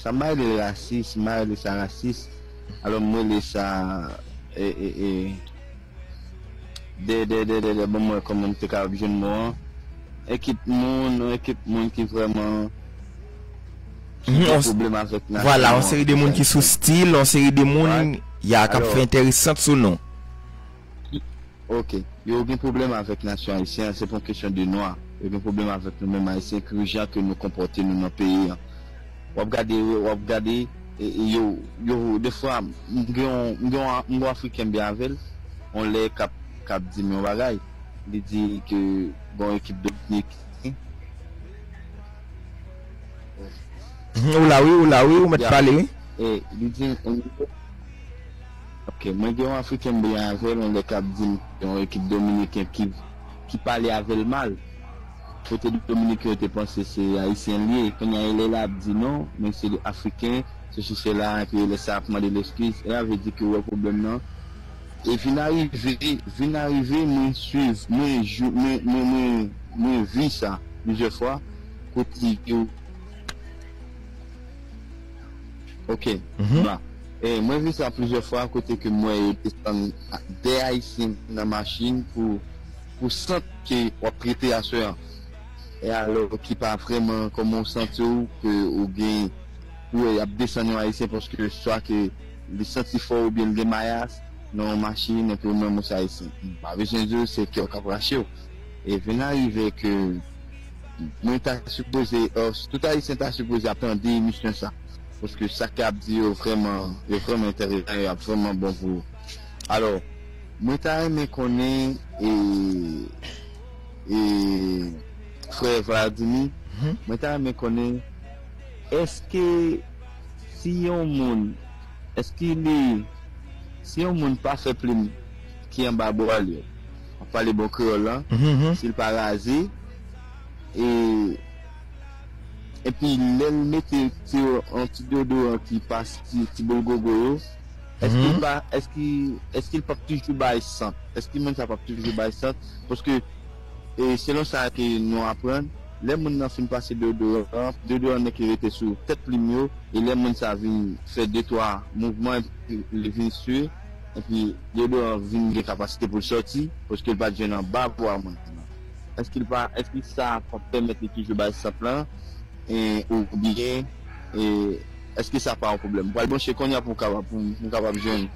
sa m pa rele l rasis, m pa rele sa rasis, alò m rele sa, e, e, e, de, de, de, de, de, bon, mwen, kòman m te kapab jwenn mo an? Ekip moun, yon ekip moun ki vrèman, ki Mhm, gen on s-, pwoblèm avèk vwala, yon nasyon an, seri de moun ki sou stil, yon seri de moun, Right. Ya, k ap Alò, fè enteresan sou nou. Ok. Yo gen pwoblèm avèk nasyon ayisyen an, se pa yon kesyon de nwa. Yo gen pwoblèm avèk nou menm Ayisyen, ki jan ke nou konpòte nou nan peyi an. W ap gade, w ap gade, e, e, yo, yo, defwa, m gen yon, m gen yon, m gen yon Afriken m byen avè l, yon lè k ap, k ap di m yon bagay. Li di ke gen yon ekip Dominiken. Mhm, ou la wi, ou la wi, ou mèt Ya. pale wi. E, li di m, ok, mwen gen yon Afriken m byen avè l, yon lè k ap di m, yon ekip Dominiken ki, ki pale avè l mal. Kote Dominiken yo te panse se Ayisyen l ye. Kounye a, e lè l ap di non, men se Afriken, sesi sela, epi lè sa ap mande l eskiz, e a vle di ke w wè pwoblèm nan. E vin arive, vin arive, mwen swiv, mwen jou, mwen, mwen, mwen, mwen vi sa plizyè fwa, kote yo, ok, Mhm. la. E mwen vi sa plizyè fwa, kote ke m wè yo desann de Ayisyen nan machin pou, pou sant ke w ap trete aswè an. E alò ki pa vrèman kòman w santi w ke ou gen, ou wè y ap desann yon Ayisyen paske swa ke li santi fò oubyen l gen mayas nan yon machin, epi ou menm ou se Ayisyen. M pa bezwen di w se kè w k ap rache w. E vin arive ke mwen ta sipoze, euh, tout Ayisyen ta sipoze ap tande emisyon sa. Paske sa k ap di yo vrèman, yo vrèman enteresan, yo ap vrèman bon pou ou. Alò, mwen ta renmen konnen, e, e, frè Vladimir, Mhm. mwen ta renmen konnen, èske si yon moun èske li, si yon moun pa fè plim ki anba bwa l yo, m ap pale bon kreyòl lan, si l pa raze, e, epi lè l mete ti, yon ti deodoran ki pa ti, ti boul gogo yo, èske l pa, èske, èske l p ap toujou bay sant? Èske moun sa p ap toujou bay sant? Paske, e, selon sa ke nou aprann, lè moun nan fin pase deodoran, deodoran nan ki rete sou tèt plim yo, e lè moun sa vin fè de twa mouvman, epi li vin swe, epi deodoran vin gen kapasite pou l sòti, paske l pa t jwenn anba bwa moun nan. Èske l pa, èske sa p ap pèmèt li toujou bay sant lan, e, oubyen, e, èske sa pa yon pwoblèm? M pral branche kounye a pou m kapab, pou m kapab jwenn,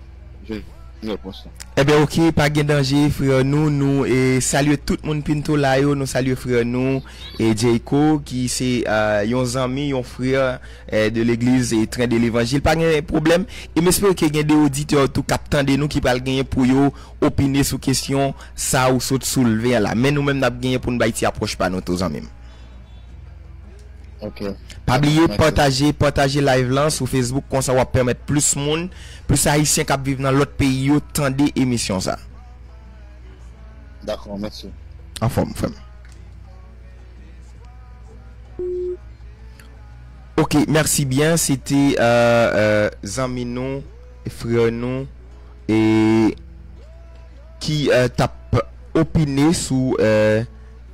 jwenn repons lan. Ebyen, oke, pa gen danje, frè nou. Nou, e, salye tout moun Pinto la yo. Nou salye frè nou, e, Jayco, ki se, e, yon zanmi, yon frè, e, de legliz, e, Tren de Levanjil. Pa gen pwoblèm. E m espere ke gen de oditè tou k ap tande nou ki pral genyen pou yo opine sou kesyon sa ou sot soulve an la. Men nou menm, n ap genyen pou n bay ti apwòch pa nou tou, zanmi m. Ok. Pa bliye pataje, pataje live lan sou Facebook, konsa w ap pèmèt plis moun, plis Ayisyen k ap viv nan lòt peyi yo tande emisyon sa. Dakò, mèsi. Anfòm, frè m. Ok, mèsi byen. Se te, euh, euh, zanmi nou, frè nou, e ki, euh, t ap opine sou, euh,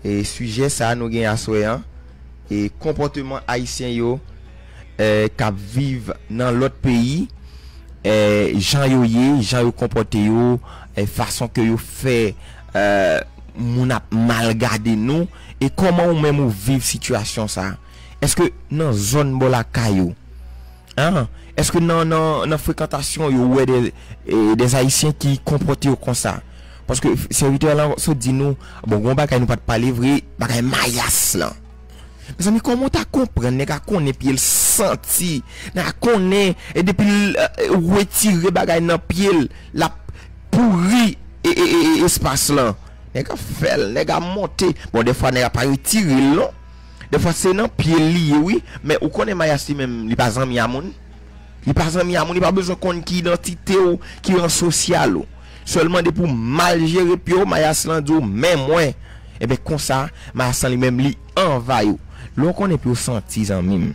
e sijè sa a nou gen aswè an, e konpòteman ayisyen yo, euh, k ap viv nan lòt peyi, euh, jan yo ye, jan yo konpòte yo, euh, fason ke yo fè, euh, moun ap mal gade nou, e kòman ou menm ou viv sitiyasyon sa a? Èske nan zòn bò lakay ou, An, èske nan, nan, nan frekantasyon yo, ou wè de, e, de Ayisyen ki konpòte yo konsa? Paske sèvitè lan sot di nou, bon, gon bagay nou pa t pale vre, bagay mayas lan. Mezanmi, kòman w ta konprann nèg a konnen pye l santi, nèg a konnen, e depi l, e, retire bagay nan pye l, l ap pouri, e, e, e, e, espas lan. Nèg a fè l, nèg a monte. Bon, dèfwa nèg a pa retire l non. Dèfwa se nan pye l li ye, wi. Men ou konnen mayas li menm, li pa zanmi a moun. Li pa zanmi a moun, li pa bezwen konn ki idantite w, ki ran sosyal ou. Sèlman depi w mal jere pye w, mayas lan di w, "Men mwen." Ebyen konsa, mayas lan li menm, li anvayi w. Lè w konnen pye w santi, zanmi m.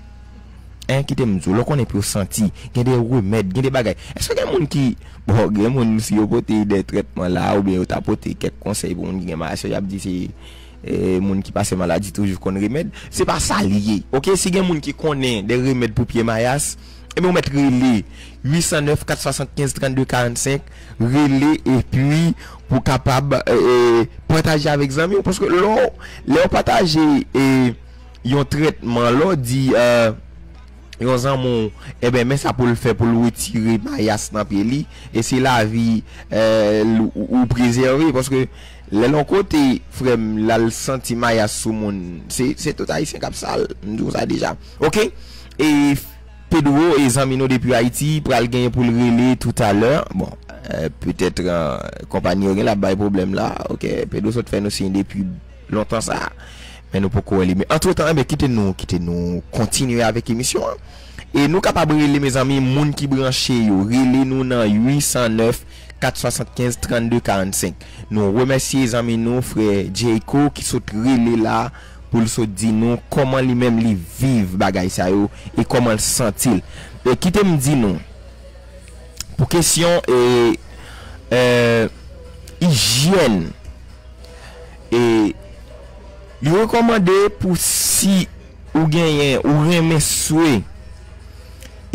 Hein, kite m di w, lè w konnen pye w santi, gen de remèd, gen de bagay. Èske gen moun ki, bon, gen moun, si yo pote de trètman la, oubyen yo ta pote kèk konsèy pou moun ki gen mayas yo, y ap di se, e, moun ki pase maladi toujou konn remèd. Se pa sa li ye. Oke, si gen moun ki konnen de remèd pou pye mayas, ebyen, ou mèt rele uit san nèf kat swasannkenz trannde karannsenk, rele, epi pou kapab, e, e, pataje avèk zanmi w. Paske lè w, lè w pataje, e, yon trètman, lè w di, e, yon zanmi w, ebyen, men sa pou l fè pou l retire mayas nan pye li, e se lavi, e, l, ou, ou prezève, paske lè l yon kote, frè m, l al santi mayas sou moun, se, se tout Ayisyen k ap sa l, m di w sa deja. Oke? E Pedro, e zanmi nou depi Ayiti, pral genyen pou l rele toutalè. Bon, e, petèt, e, konpayi yo gen l ap bay pwoblèm la. Oke, Pedro sot fè nou siy depi lontan sa. Men nou poko wè li. Men antretan, enben, kite nou, kite nou kontinye avèk emisyon an. E nou kapab rele, mezanmi, moun ki branche yo. Rele nou nan uit san nèf kat swasannkenz trannde karannsenk. Nou remèsye zanmi nou, frè Jayco, ki sot rele la pou l sot di nou kòman li menm li viv bagay sa yo e kòman l santi l. E kite m di nou, pou kesyon, e, e, ijyèn, e, li rekòmande pou si ou genyen, ou renmen swe,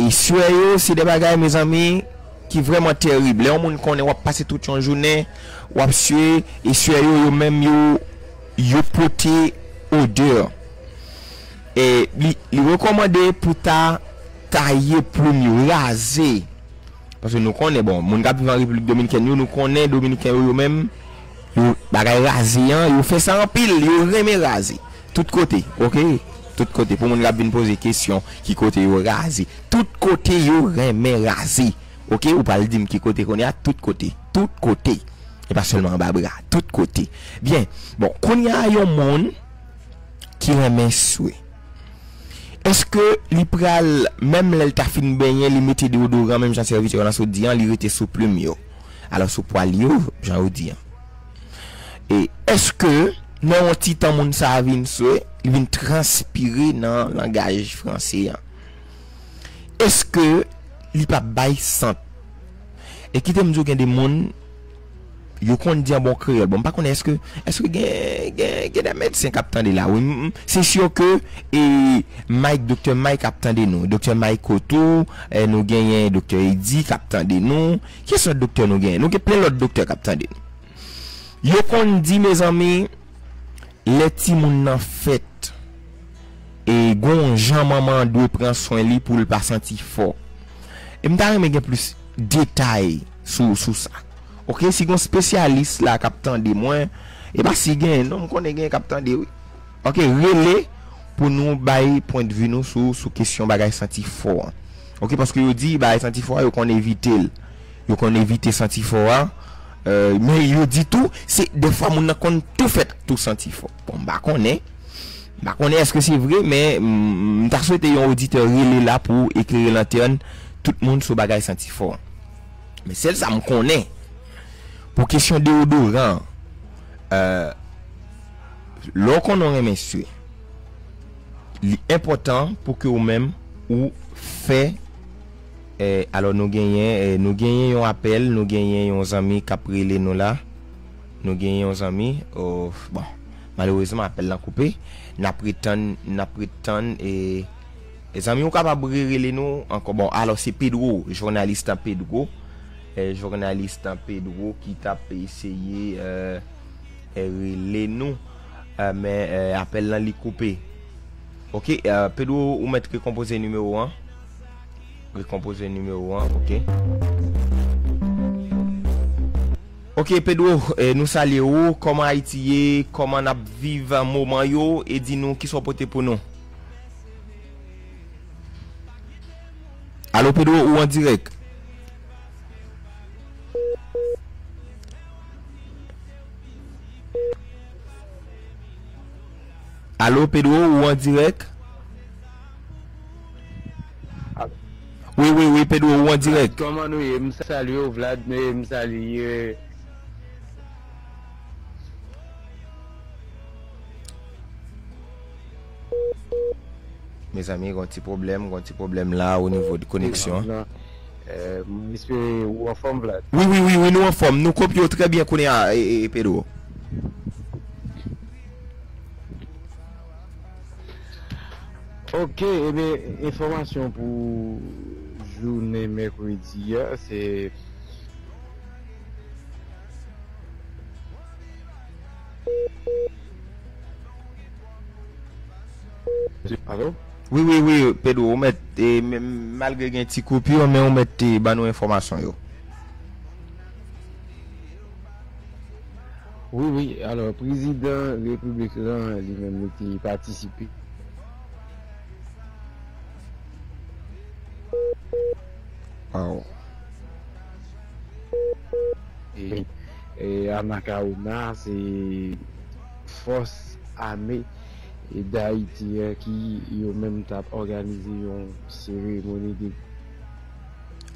e swe yo, se de bagay, mezanmi, ki vrèman terib. Lè yon moun konnen w ap pase tout yon jounen, w ap swe, e swe yo, yo menm, yo, yo pote odè. E li, li rekòmande pou ta taye plim yo, raze. Paske nou konnen, bon, moun k ap viv an Repiblik Dominikèn yo, nou konnen Dominiken yo, yo menm, yo, bagay raze an, yo fè sa anpil, yo renmen raze. Tout kote, oke? Tout kote. Pou moun k ap vin poze kesyon, ki kote yo raze. Tout kote yo renmen raze. Oke? Ou pral di m ki kote kounye a? Tout kote. Tout kote. E pa sèlman anba bra. Tout kote. Byen. Bon, kounye a, yon moun ki renmen swe. Èske li pral, menm lè l ta fin benyen, li mete deodoran, menm jan sèvitè w lan sot di an, li rete sou plim yo? Alò, sou pwal yo, jan yo di an. E èske, nan yon ti tan moun sa a vin swe, li vin transpire nan langaj franse an? Èske li p ap bay sant? E kite m di w, gen de moun, yo konn di an bon kreyòl. Bon, m pa konnen èske, èske gen, gen, gen de medsen k ap tande la. Wi, m, m, se si ke, e, Mike, doktè Mike ap tande nou. Doktè Mike Kotou, e, nou genyen doktè Edi k ap tande nou. Ki sòt doktè nou genyen? Nou gen plen lòt doktè k ap tande nou. Yo konn di, mezanmi, lè timoun nan fèt, e gon jan manman an dwe pran swen li pou l pa santi fò. E m ta renmen gen plis detay sou, sou sa. Oke, si gon spesyalis la k ap tande mwen, e pa si gen, non, m konnen gen k ap tande, wi. Oke, rele pou nou bay pwendvi nou sou, sou kesyon bagay santi fò an. Oke, paske yo di bagay santi fò a, yo konn evite l. Yo konn evite santi fò a. E, men yo di tou, se defwa moun nan konn tou fèt tou santi fò. Bon, m pa konnen. M pa konnen èske se vre, men m, m ta swete yon oditè rele la pou eklere lantèn tout moun sou bagay santi fò an. Men sèl sa m konnen, pou kesyon deodoran, e, lè w konnen w renmen swe, li enpòtan pou ke ou menm ou fè, e, alò nou genyen, e, nou genyen yon apèl, nou genyen yon zanmi k ap rele nou la. Nou genyen yon zanmi, o, bon, malerezman, apèl lan koupe. N ap ret tann, n ap ret tann, e, e zanmi, ou kapab re-, rele nou ankò. Bon, alò, se Pedro, jounalis lan Pedro. E, jounalis lan Pedro ki t ap eseye, e, e, rele nou. E, men, e, apèl lan li koupe. Oke, e, Pedro, ou mèt rekonpoze nimewo an. Rekonpoze nimewo an, oke. Oke, Pedro, e, nou salye ou. Kòman Ayiti ye? Kòman n ap viv moman yo? E di nou kisa w pote pou nou. Alo, Pedro, ou an dirèk? Alo, Pedro, ou an dirèk? Wi, wi, wi, Pedro, ou an dirèk. Kòman nou ye? M salye w, Vlad, men m salye. Mezanmi, gon ti pwoblèm, gon ti pwoblèm la o nivo de koneksyon an. Eh, m espere ou anfòm, Vlad. Wi, wi, wi, wi, nou anfòm. Nou kopye w trè byen kounye a, e, e, Pedro. Ok, ebyen, enfòmasyon pou jounen mèkredi a, se Alo? Wi, wi, wi, Pedro, ou mèt, e, m-, malgre gen ti koupi, men ou mèt, e, ban nou enfòmasyon yo. Wi, wi, alò, prezidan repiblik lan, li menm, li te patisipe. Waw. E, e, Anacaona, se fòs ame, e, Dayiti an ki yo menm t ap òganize yon seremoni de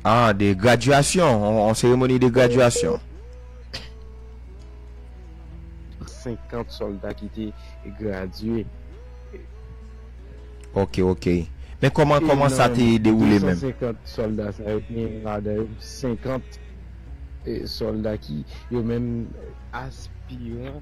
Ah, de gradyasyon, yon, yon seremoni de gradyasyon. Senkant sòlda ki te gradye. Ok, ok. Men kòman, kòman sa te dewoule menm? Desansenkant sòlda sa yo, gen ladan yo senkant, eh, sòlda ki yo menm aspiran.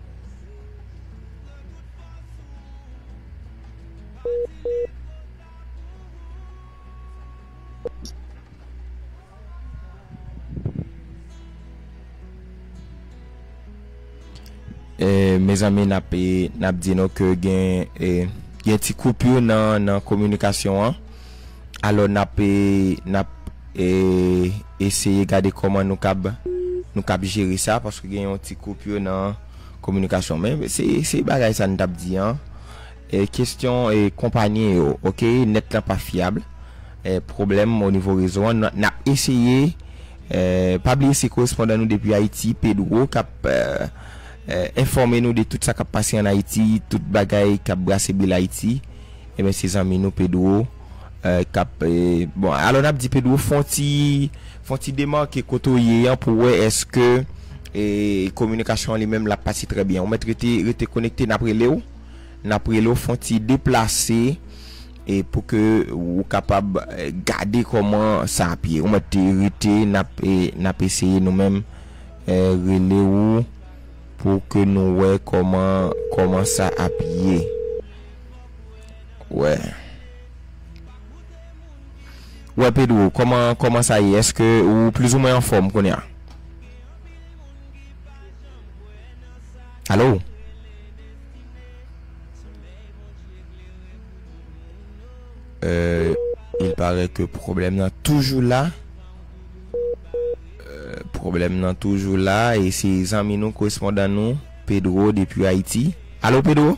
E, mezanmi, n ap, e, n ap di nou ke gen, e, gen ti koupi nan, nan kominikasyon an. Alò, n ap, e, n ap, e, eseye gade kòman nou kab, nou kab jere sa, paske gen yon ti koupi nan kominikasyon. Men se, se bagay sa n t ap di an. E, kesyon, e, konpayi yo, ok, nèt lan pa fyab. E, pwoblèm o nivo rezo an. N, n ap eseye, e, pa bliye se korespondan nou depi Ayiti, Pedro, k ap, e, e, enfòme nou de tout sa k ap pase ann Ayiti, tout bagay k ap brase bil Ayiti. Ebyen, se zanmi nou Pedro, eh, k ap, eh, bon, alò n ap di Pedro, fè yon ti, fè yon ti demake kote w ye an pou wè èske, eh, kominikasyon an li menm l ap pase trè byen. Ou mèt rete, rete konekte, n ap rele w. N ap rele w, fè yon ti deplase, e pou ke ou kapab, eh, gade kòman sa ap ye. Ou mèt rete, n ap, eh, n ap eseye nou menm, eh, rele w pou ke nou wè kòman, kòman sa ap ye. Wè. Wè, Pedro, kòman, kòman sa ye? Èske ou plizoumwen anfòm kounye a? Alo? Euh, il paraît que pwoblèm nan toujou la. Euh, pwoblèm nan toujou la, e se zanmi nou, korespondan nou, Pedro, depi Ayiti. Alo, Pedro?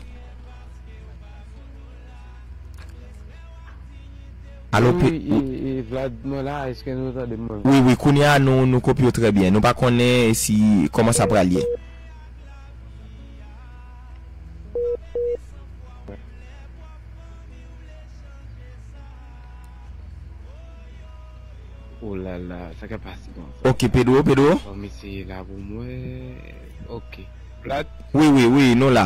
Alo, Pe- Wi, e, e, Vlad, mwen la, èske nou tande mwen? Wi, wi, kounye a, nou, nou kopye w trè byen. Nou pa konnen si, kòman sa pral ye. Oh la la, sa ka pase konsa. Ok, Pedro, Pedro. Bon, mesye la pou mwen. Ok. Vlad? Wi, wi, wi, nou la.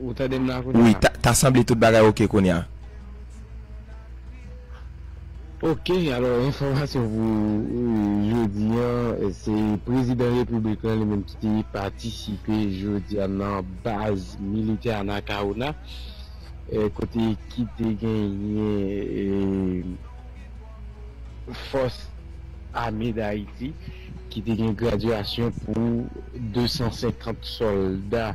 Ou tande m la kounye a? Wi, ta, ta sanble tout bagay ok kounye a. Ok, alò, enfòmasyon pou, euh, jodi an, se prezidan repiblik lan li menm ki te patisipe jodi a nan baz militè Anacaona, eh, kote ki te genyen, eh, fòs ame Dayiti ki te gen gradyasyon pou de san senkant sòlda,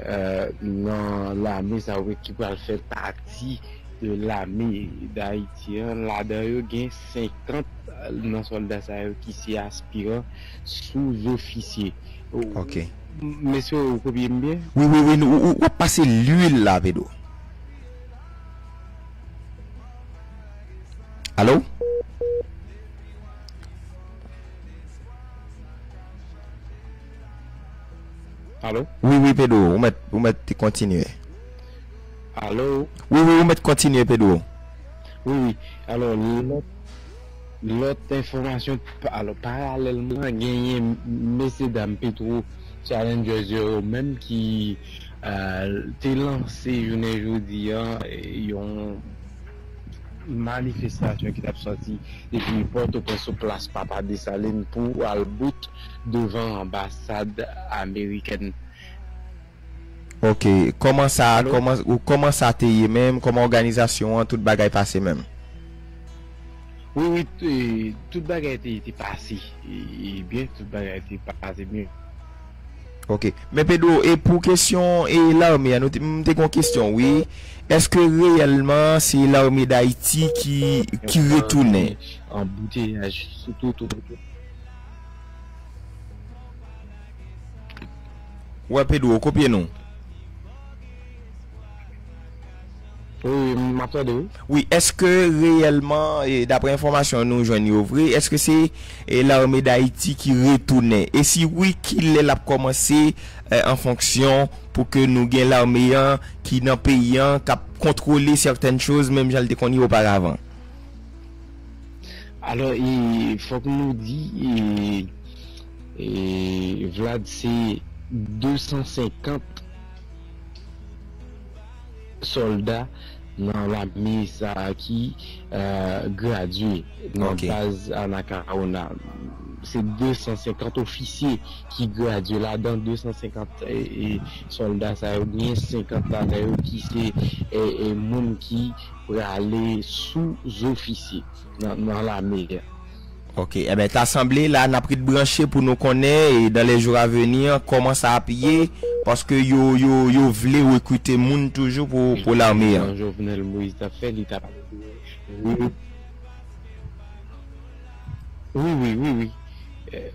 eh, nan lame sa yo ki pral fè pati de lame Dayiti an. Ladan yo gen senkant nan sòlda sa yo ki se aspiran souzofisye. Ok. M espere ou kopye m byen. Wi, wi, wi, nou, ou, ou, w ap pase lwil la, Pedro. Alo? Alo? Wi, wi, Pedro, ou mèt, ou mèt kontinye. Alo? Wi, wi, ou mèt kontinye, Pedro. Wi, wi. Alò, lòt, lòt enfòmasyon, pa- alò, paralèlman, genyen mesye dam Petro Challengers yo menm ki, eh, te lanse jounen jodi an, eh, yon manifestasyon ki t ap sòti depi Pòtoprens sou plas Papa Desalin pou al bout devan anbasad amerikèn. Ok, kòman sa, Alo? Kòman, ou, kòman sa te ye menm, kòman òganizasyon an, tout bagay pase menm? Wi, wi, t- e, tout bagay te, te pase. E, e byen, tout bagay te pase byen. Ok. Men Pedro, e pou kesyon e lame a, nou te, m te gen yon kesyon, wi. Èske reyèlman se lame Dayiti ki, ki retounen? Anbouteyaj, sitou, tou, tou, tou. Wè, Pedro, kopye nou. Wi, wi, m ap tande, wi. Wi, èske reyèlman, e, daprè enfòmasyon nou jwenn yo vre, èske se, e, lame Dayiti ki retounen? E si wi, kilè l ap kòmanse, e, an fonksyon pou ke nou gen lame an ki nan peyi an, k ap kontwole sètèn choz, menm jan l te konn ye oparavan? Alò, e, fòk nou di, e, e, Vlad, se de san senkant sòlda nan lame sa a ki, eh, gradye nan Ok. baz Anacaona. Se de san senkant ofisye ki gradye. Ladan de san senkant, e, e, sòlda sa yo, gen senkant ladan yo ki se, e, e, moun ki prale sou zofisye nan, nan lame a. Ok, enben, ta sanble la, n ap ret branche pou nou konnen, e, dans les jours à venir, kòman sa ap ye, paske yo, yo, yo vle rekrite moun toujou pou, pou lame an. Jovenel Moïse t ap fè, li t ap, wi, wi, wi, wi, wi. Eh,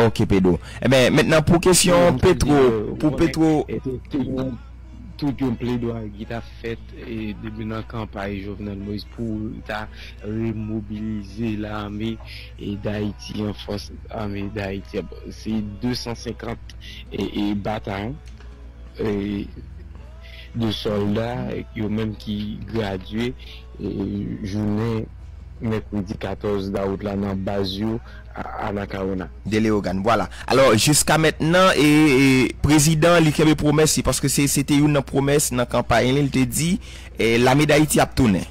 Ok, Pedro. Enben, mentnan pou kesyon Petro, pou Petro, tout yon pledwaye ki t ap fèt, e, depi nan kanpay Jovenel Moïse pou l ta remobilize lame, e, Dayiti an, fòs ame Dayiti an. Se de san senkant, e, e, batayon. e, de sòlda, yo menm ki gradye, e, jounen mèkredi katòz dawout la nan baz yo a Anacaona. De Leyogàn, vwala. Alò, jiska mentnan, e, e, prezidan, li kenbe pwomès li, paske se, se te youn nan pwomès nan kanpay li, li te di, e, Lame Dayiti ap tounen.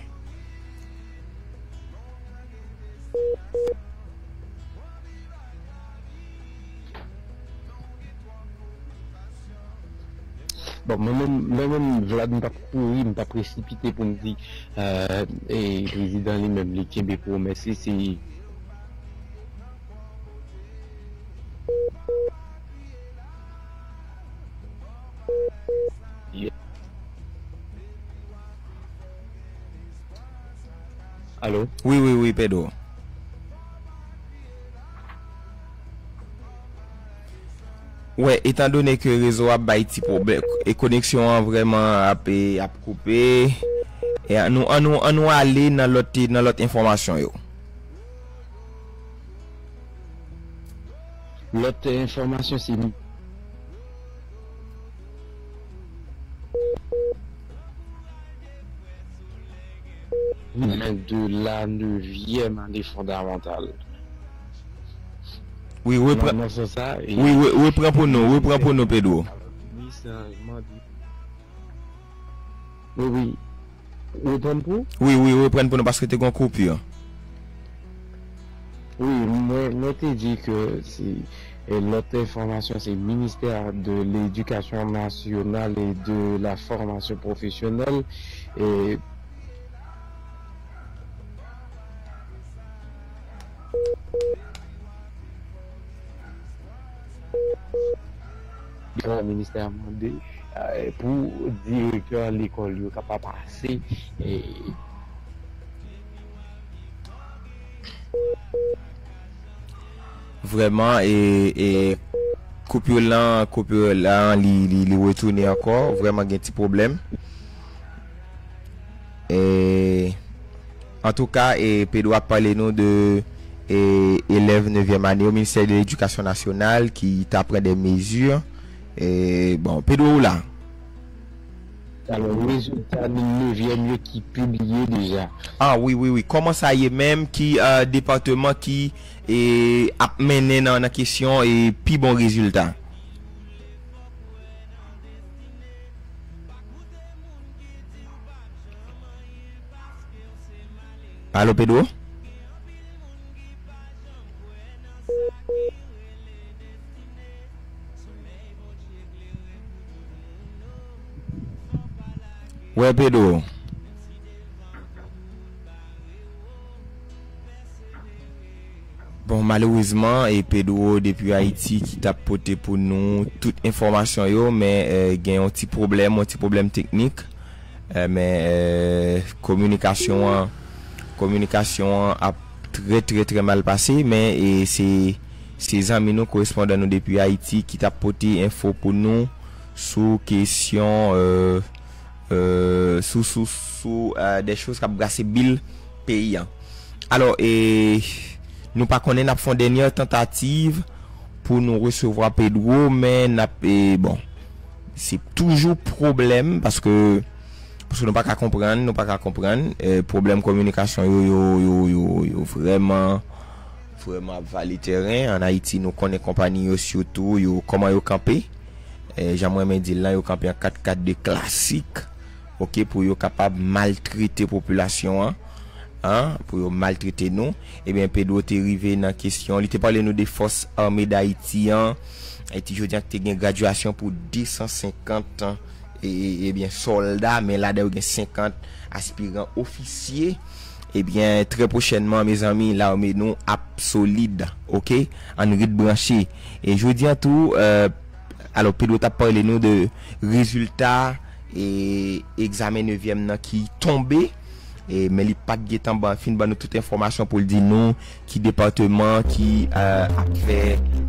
Bon, mwen menm, mwen menm, Vlad, m p ap kouri, m p ap presipite pou m di, e, e, prezidan li menm, li kenbe pwomès li, se Alo? Wi, wi, wi, Pedro. Wè, etandone ke rezo a bay ti pwoblèm, e koneksyon an vrèman ap, e, ap koupe. E ann nou, ann nou, ann nou ale nan lòt, nan lòt enfòmasyon yo. Lòt enfòmasyon, se de la nevyèm ane fondamantal. Wi, repran, nan, nan sans sa, e, wi, re-, repran pou nou, repran pou nou, Pedro. Ni chanjman de Wi, wi. Reprann pou? Wi, wi, reprann pou nou paske te gon koupi. Wi, mwen, mwen te di ke se, e, lòt enfòmasyon, se Ministère de l'Éducation nationale et de la Formation professionnelle, e, Ministè a mande, eh, pou direktè lekòl yo kapab pase, eh, Vrèman, e, e, koupi lan, koupi lan, li, li, li retounen ankò. Vrèman, gen ti pwoblèm. E, antouka, e, Pedro ap pale nou de, e, elèv nevyèm ane o Ministè de Ledikasyon Nasyonal ki ta pran de mezi. E, bon, Pedro, ou la? Alò, rezilta nevyèm yo ki pibliye deja. Ah, wi, wi, wi. Kòman sa ye menm? Ki, euh, depatman ki, e, ap mennen nan, nan kesyon, e, pi bon rezilta? Alo, Pedro? Wè, Pedro. Bon, malerezman, e Pedro depi Ayiti ki t ap pote pou nou tout enfòmasyon yo, men, eh, gen yon ti pwoblèm, yon ti pwoblèm teknik. Eh, men, eh, kominikasyon an, kominikasyon an ap trè, trè, trè mal pase, men, e, se, se zanmi nou, korespondan nou depi Ayiti ki t ap pote enfo pou nou sou kesyon, eh, eh, sou, sou, sou, eh, de choz k ap brase bil peyi an. Alò, e, nou pa konnen, n ap fè yon dènyè tantativ pou nou resevwa Pedro, men n ap, e, bon, se toujou pwoblèm, paske, paske nou pa ka konprann, nou pa ka konprann, e, pwoblèm kominikasyon yo, yo, yo, yo, yo vrèman, vrèman ap vale tèren. Ann Ayiti, nou konnen konpayi yo sitou, yo, kòman yo kanpe. E, jan mwen renmen di l lan, yo kanpe an kat kat de klasik, oke, pou yo kapab maltrete popilasyon an, an, pou yo maltrete nou. Ebyen, Pedro te rive nan kesyon, li te pale nou de Fòs Ame Dayiti an, e ti jodi an ki te gen gradyasyon pou de san senkant, e, e, ebyen, sòlda, men ladan yo gen senkant aspiran ofisye. Ebyen, trè pwochènman, mezanmi, lame nou ap solid, oke? Ann ret branche. E jodi an tou, eh, alò, Pedro t ap pale nou de rezilta, e, egzamen nevyèm nan ki tonbe, e, men li pa t gentan ban, fin ban nou tout enfòmasyon pou l di nou ki depatman ki, eh, ap fè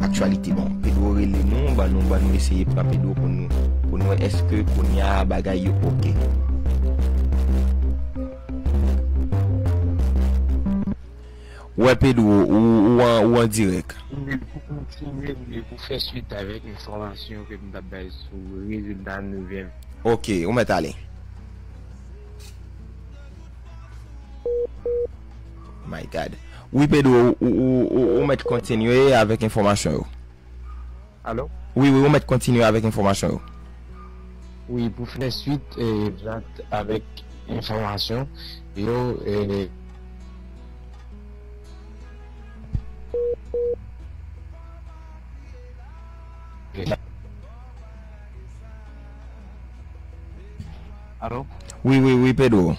aktyalite. Bon, Pedro rele nou, ban nou, ban nou eseye pran Pedro pou nou, pou nou wè èske kounye a bagay yo oke. Wè Pedro, ou, ou an, ou an dirèk. Wi, pou kontinye, wi, pou fè swit avèk enfòmasyon ke m t ap bay sou rezilta nevyèm. Ok, ou mèt ale. My God. Wi Pedro, ou, ou, ou, ou mèt kontinye avèk enfòmasyon yo. Alo? Wi, wi, ou mèt kontinye avèk enfòmasyon yo. Wi, pou fè swit, eh, Vlad, avèk enfòmasyon yo, eh, Alo? Wi, wi, wi, Pedro.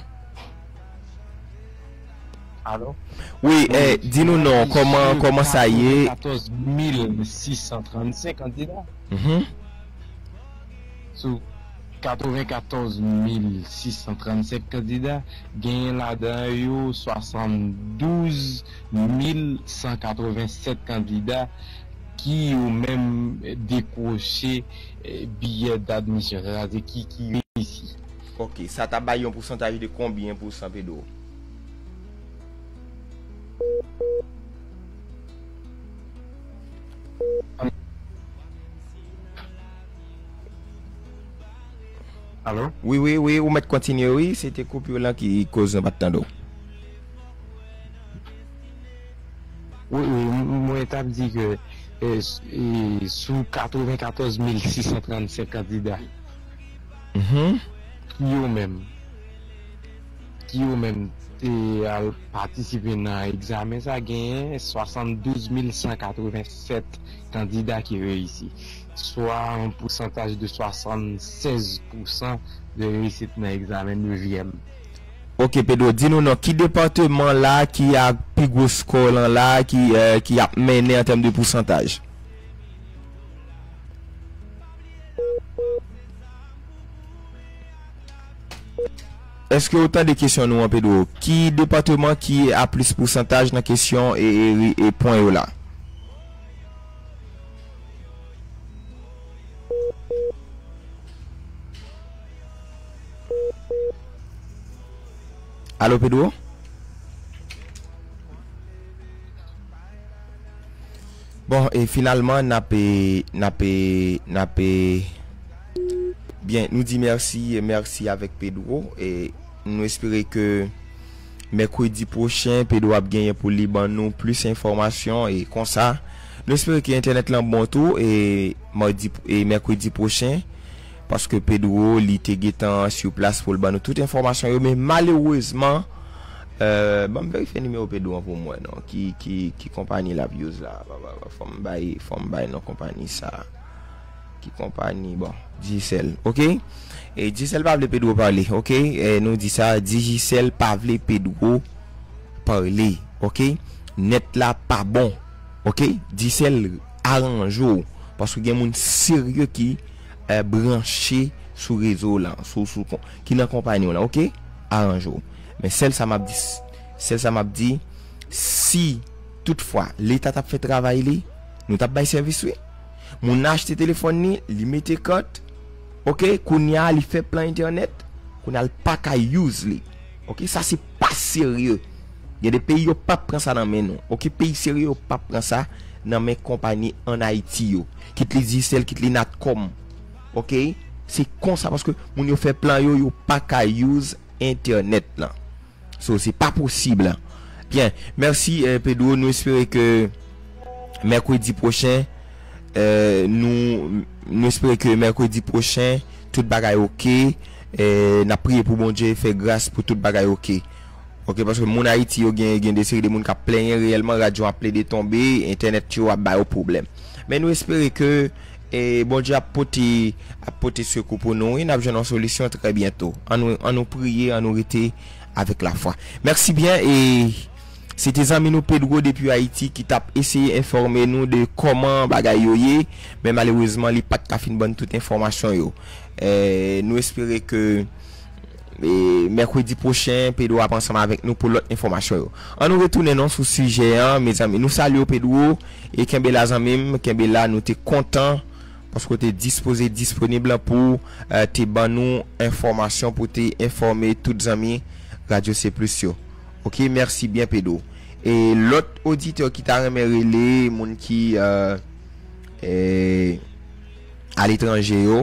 Alo? Wi, eh, di nou non, kòman, kòman sa ye? Katòz mil sis san trannsenk kandida. Mhm. Sou katrevenkatòz mil sis san trannsenk kandida, genyen ladan yo swasanndouz mil san katrevensèt kandida ki yo menm dekwoche, eh, biyè d'admisyon, sètadi ki, ki reyisi. Ok, sa ta bay yon pousantaj de konbyen pousan, Pedro? Alo? Wi, wi, wi, ou mèt kontinye, wi. Se te koupi w lan ki koz nou pa t tande w. Wi, wi, m- mwen t ap di ke eh, s- eh, sou katrevenkatòz mil sis san trannsenk kandida, Mhm. ki yo menm, ki yo menm te al patisipe nan egzamen sa, genyen swasanndouz mil san katrevensèt kandida ki reyisi, swa yon pousantaj de swasannsèz pousan de reyisit nan egzamen nevyèm. Ok, Pedro, di nou non, ki depatman la ki ak pi gwo skò lan la, ki, eh, ki ap mennen an tèm de pousantaj? Èske ou tande kesyon nou an, Pedro? Ki depatman ki a plis pousantaj nan kesyon e, e, e pwen yo la? Alo, Pedro? Bon, e finalman, n ap, e, n ap, e, n ap, e, byen, nou di mèsi, mèsi avèk Pedro, e nou espere ke mèkredi pwochen, Pedro ap genyen pou li ban nou plis enfòmasyon, e konsa, nou espere ke entènèt lan bon tou, e madi, e mèkredi pwochen, paske Pedro, li te gentan sou plas pou l ban nou tout enfòmasyon yo, men malerezman, euh, ban m verifye nimewo Pedro an pou m wè non, ki, ki, ki konpayi l ap use la, fò m bay, fò m bay non konpayi sa, ki konpayi, bon, Digicel, ok? E Digicel pa vle Pedro pale, ok? E nou di sa, Digicel pa vle Pedro pale, ok? Nèt la pa bon, ok? Digicel aranje w, paske gen moun serye ki, eh, branche sou rezo w lan, sou, sou, ki nan konpayi w lan, ok? Aranje w. Men sèl sa m ap di, sèl sa m ap di, si toutfwa Leta t ap fè travay li, nou t ap bay sèvis wi. Moun nan achte telefòn li, li mete kat, ok, kounye a li fè plan entènèt, kounye a l pa ka use li. Ok, sa se pa serye. Gen de peyi yo p ap pran sa nan men nou. Ok, peyi serye yo p ap pran sa nan men konpayi ann Ayiti yo. Kit li Digicel, kit li Natcom. Ok, se konsa paske moun yo fè plan yo, yo pa ka use entènèt lan. So, se pa posib. Byen, mèsi, eh, Pedro. Nou espere ke mèkredi pwochen, eh, nou, nou espere ke mèkredi pwochen, tout bagay ok. Eh, n ap priye pou Bondye fè gras pou tout bagay ok. Ok, paske moun Ayiti yo gen, gen de seri de moun k ap plenyen reyèlman, radyo ap plede tonbe, entènèt yo ap ba yo pwoblèm. Men nou espere ke, eh, Bondye ap pote, ap pote sekou pou nou, wi, n ap jwenn yon solisyon trè byento. An nou, an nou priye, an nou rete avèk lafwa. Mèsi byen, e se te zanmi nou Pedro depi Ayiti ki t ap eseye enfòme nou de kòman bagay yo ye, men malerezman, li pa t ka fin ban n tout enfòmasyon yo. Eh, nou espere ke, eh, mèkredi pwochen, Pedro ap ansanm avèk nou pou lòt enfòmasyon yo. An nou retounen non sou sijè an, mezanmi. Nou salye w, Pedro, e kenbe la, zanmi m, kenbe la, nou te kontan paske w te dispoze, disponib pou, eh, te ban nou enfòmasyon, pou te enfòme tout zanmi Radyo Se Plis yo. Ok, mèsi byen, Pedro. E lòt oditè ki ta renmen rele, moun ki, euh, e, aletranje yo,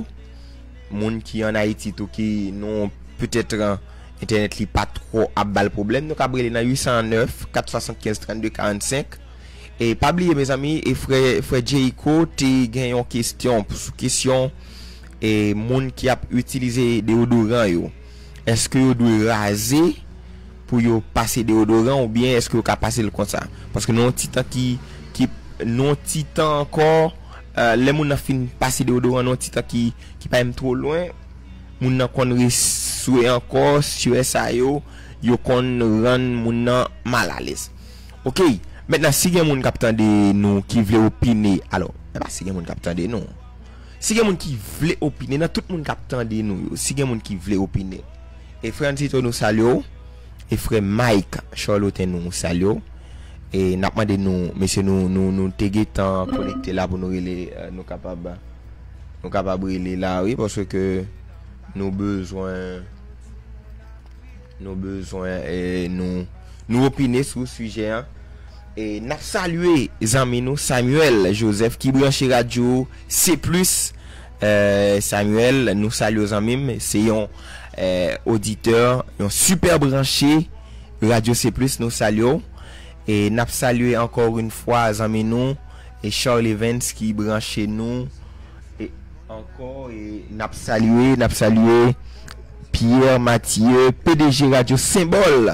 moun ki ann Ayiti tou, ki nou petèt, euh, entènèt li pa twò ap ba l pwoblèm, nou kab rele nan uit san nèf, kat swasannkenz, trannde karannsenk. E pa bliye, mezanmi, e frè, frè Jericho te gen yon kesyon sou kesyon, e moun ki ap itilize deodoran yo, èske yo dwe raze pou yo pase deodoran, oubyen èske yo ka pase l konsa? Paske nan yon ti tan ki, ki, nan yon ti tan ankò, euh, lè moun nan fin pase deodoran, nan yon ti tan ki, ki pa menm twò lwen, moun nan konn reswe ankò, swè sa yo, yo konn rann moun nan malalèz. Ok, mentnan, si gen moun k ap tande nou ki vle opine, alò, e pa si gen moun k ap tande nou. Si gen moun ki vle opine, nan tout moun k ap tande nou yo, si gen moun ki vle opine, e frè Ansito, nou salye w, e frè Mike Charlotin, nou salye w. E n ap mande nou, mesye, nou, nou, nou te gentan konekte la pou nou rele, euh, nou kapab, nou kapab rele la, wi, paske nou bezwen, nou bezwen, e, nou, nou opine sou sijè an. E n ap salye zanmi nou Samuel Joseph ki branche radyo C plus. Eh, Samuel, nou salye w, zanmi m. Se yon, eh, oditè, yon sipè branche radyo C plus, nou salye w. E n ap salye ankò yon fwa zanmi nou, e Charles Evans ki branche nou. E ankò, e n ap salye, n ap salye Pierre Mathieu, P D G Radyo Senbòl.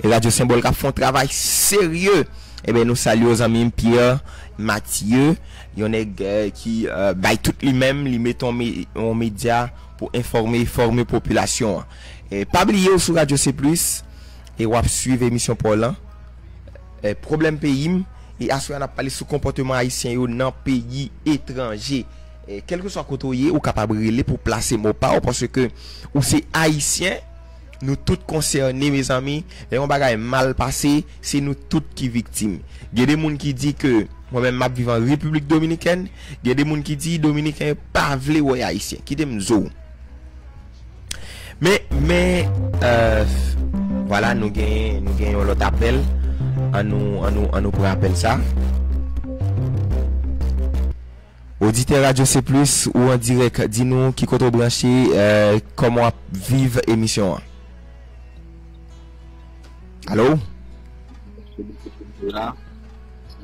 E Radyo Senbòl k ap fè yon travay serye. Ebyen, nou salye w, zanmi m, Pierre Mathieu, yon nèg, eh, ki, eh, bay tout li menm, li mete yon me-, yon medya pou enfòme, fòme popilasyon an. E pa bliye w sou Radyo C plus, e w ap swiv emisyon pa w lan. Eh, pwoblèm peyi m, e aswè a n ap pale sou konpòteman ayisyen yo nan peyi etranje. Eh, kèlkeswa kote w ye, ou kapab rele pou plase mo pa w, paske ou se ayisyen, nou tout konsène, mezanmi. Lè yon bagay mal pase, se nou tout ki viktim. Gen de moun ki di ke mwen menm m ap viv an Repiblik Dominikèn, gen de moun ki di Dominiken yo pa vle wè ayisyen. Kite m di w. Men, men, euh, vwala, nou gen, nou gen yon lòt apèl. An nou, an nou, an nou pran apèl sa. Oditè Radyo C plus, ou an dirèk, di nou ki kote w branche, euh, kòman w ap viv emisyon an. Alo? La,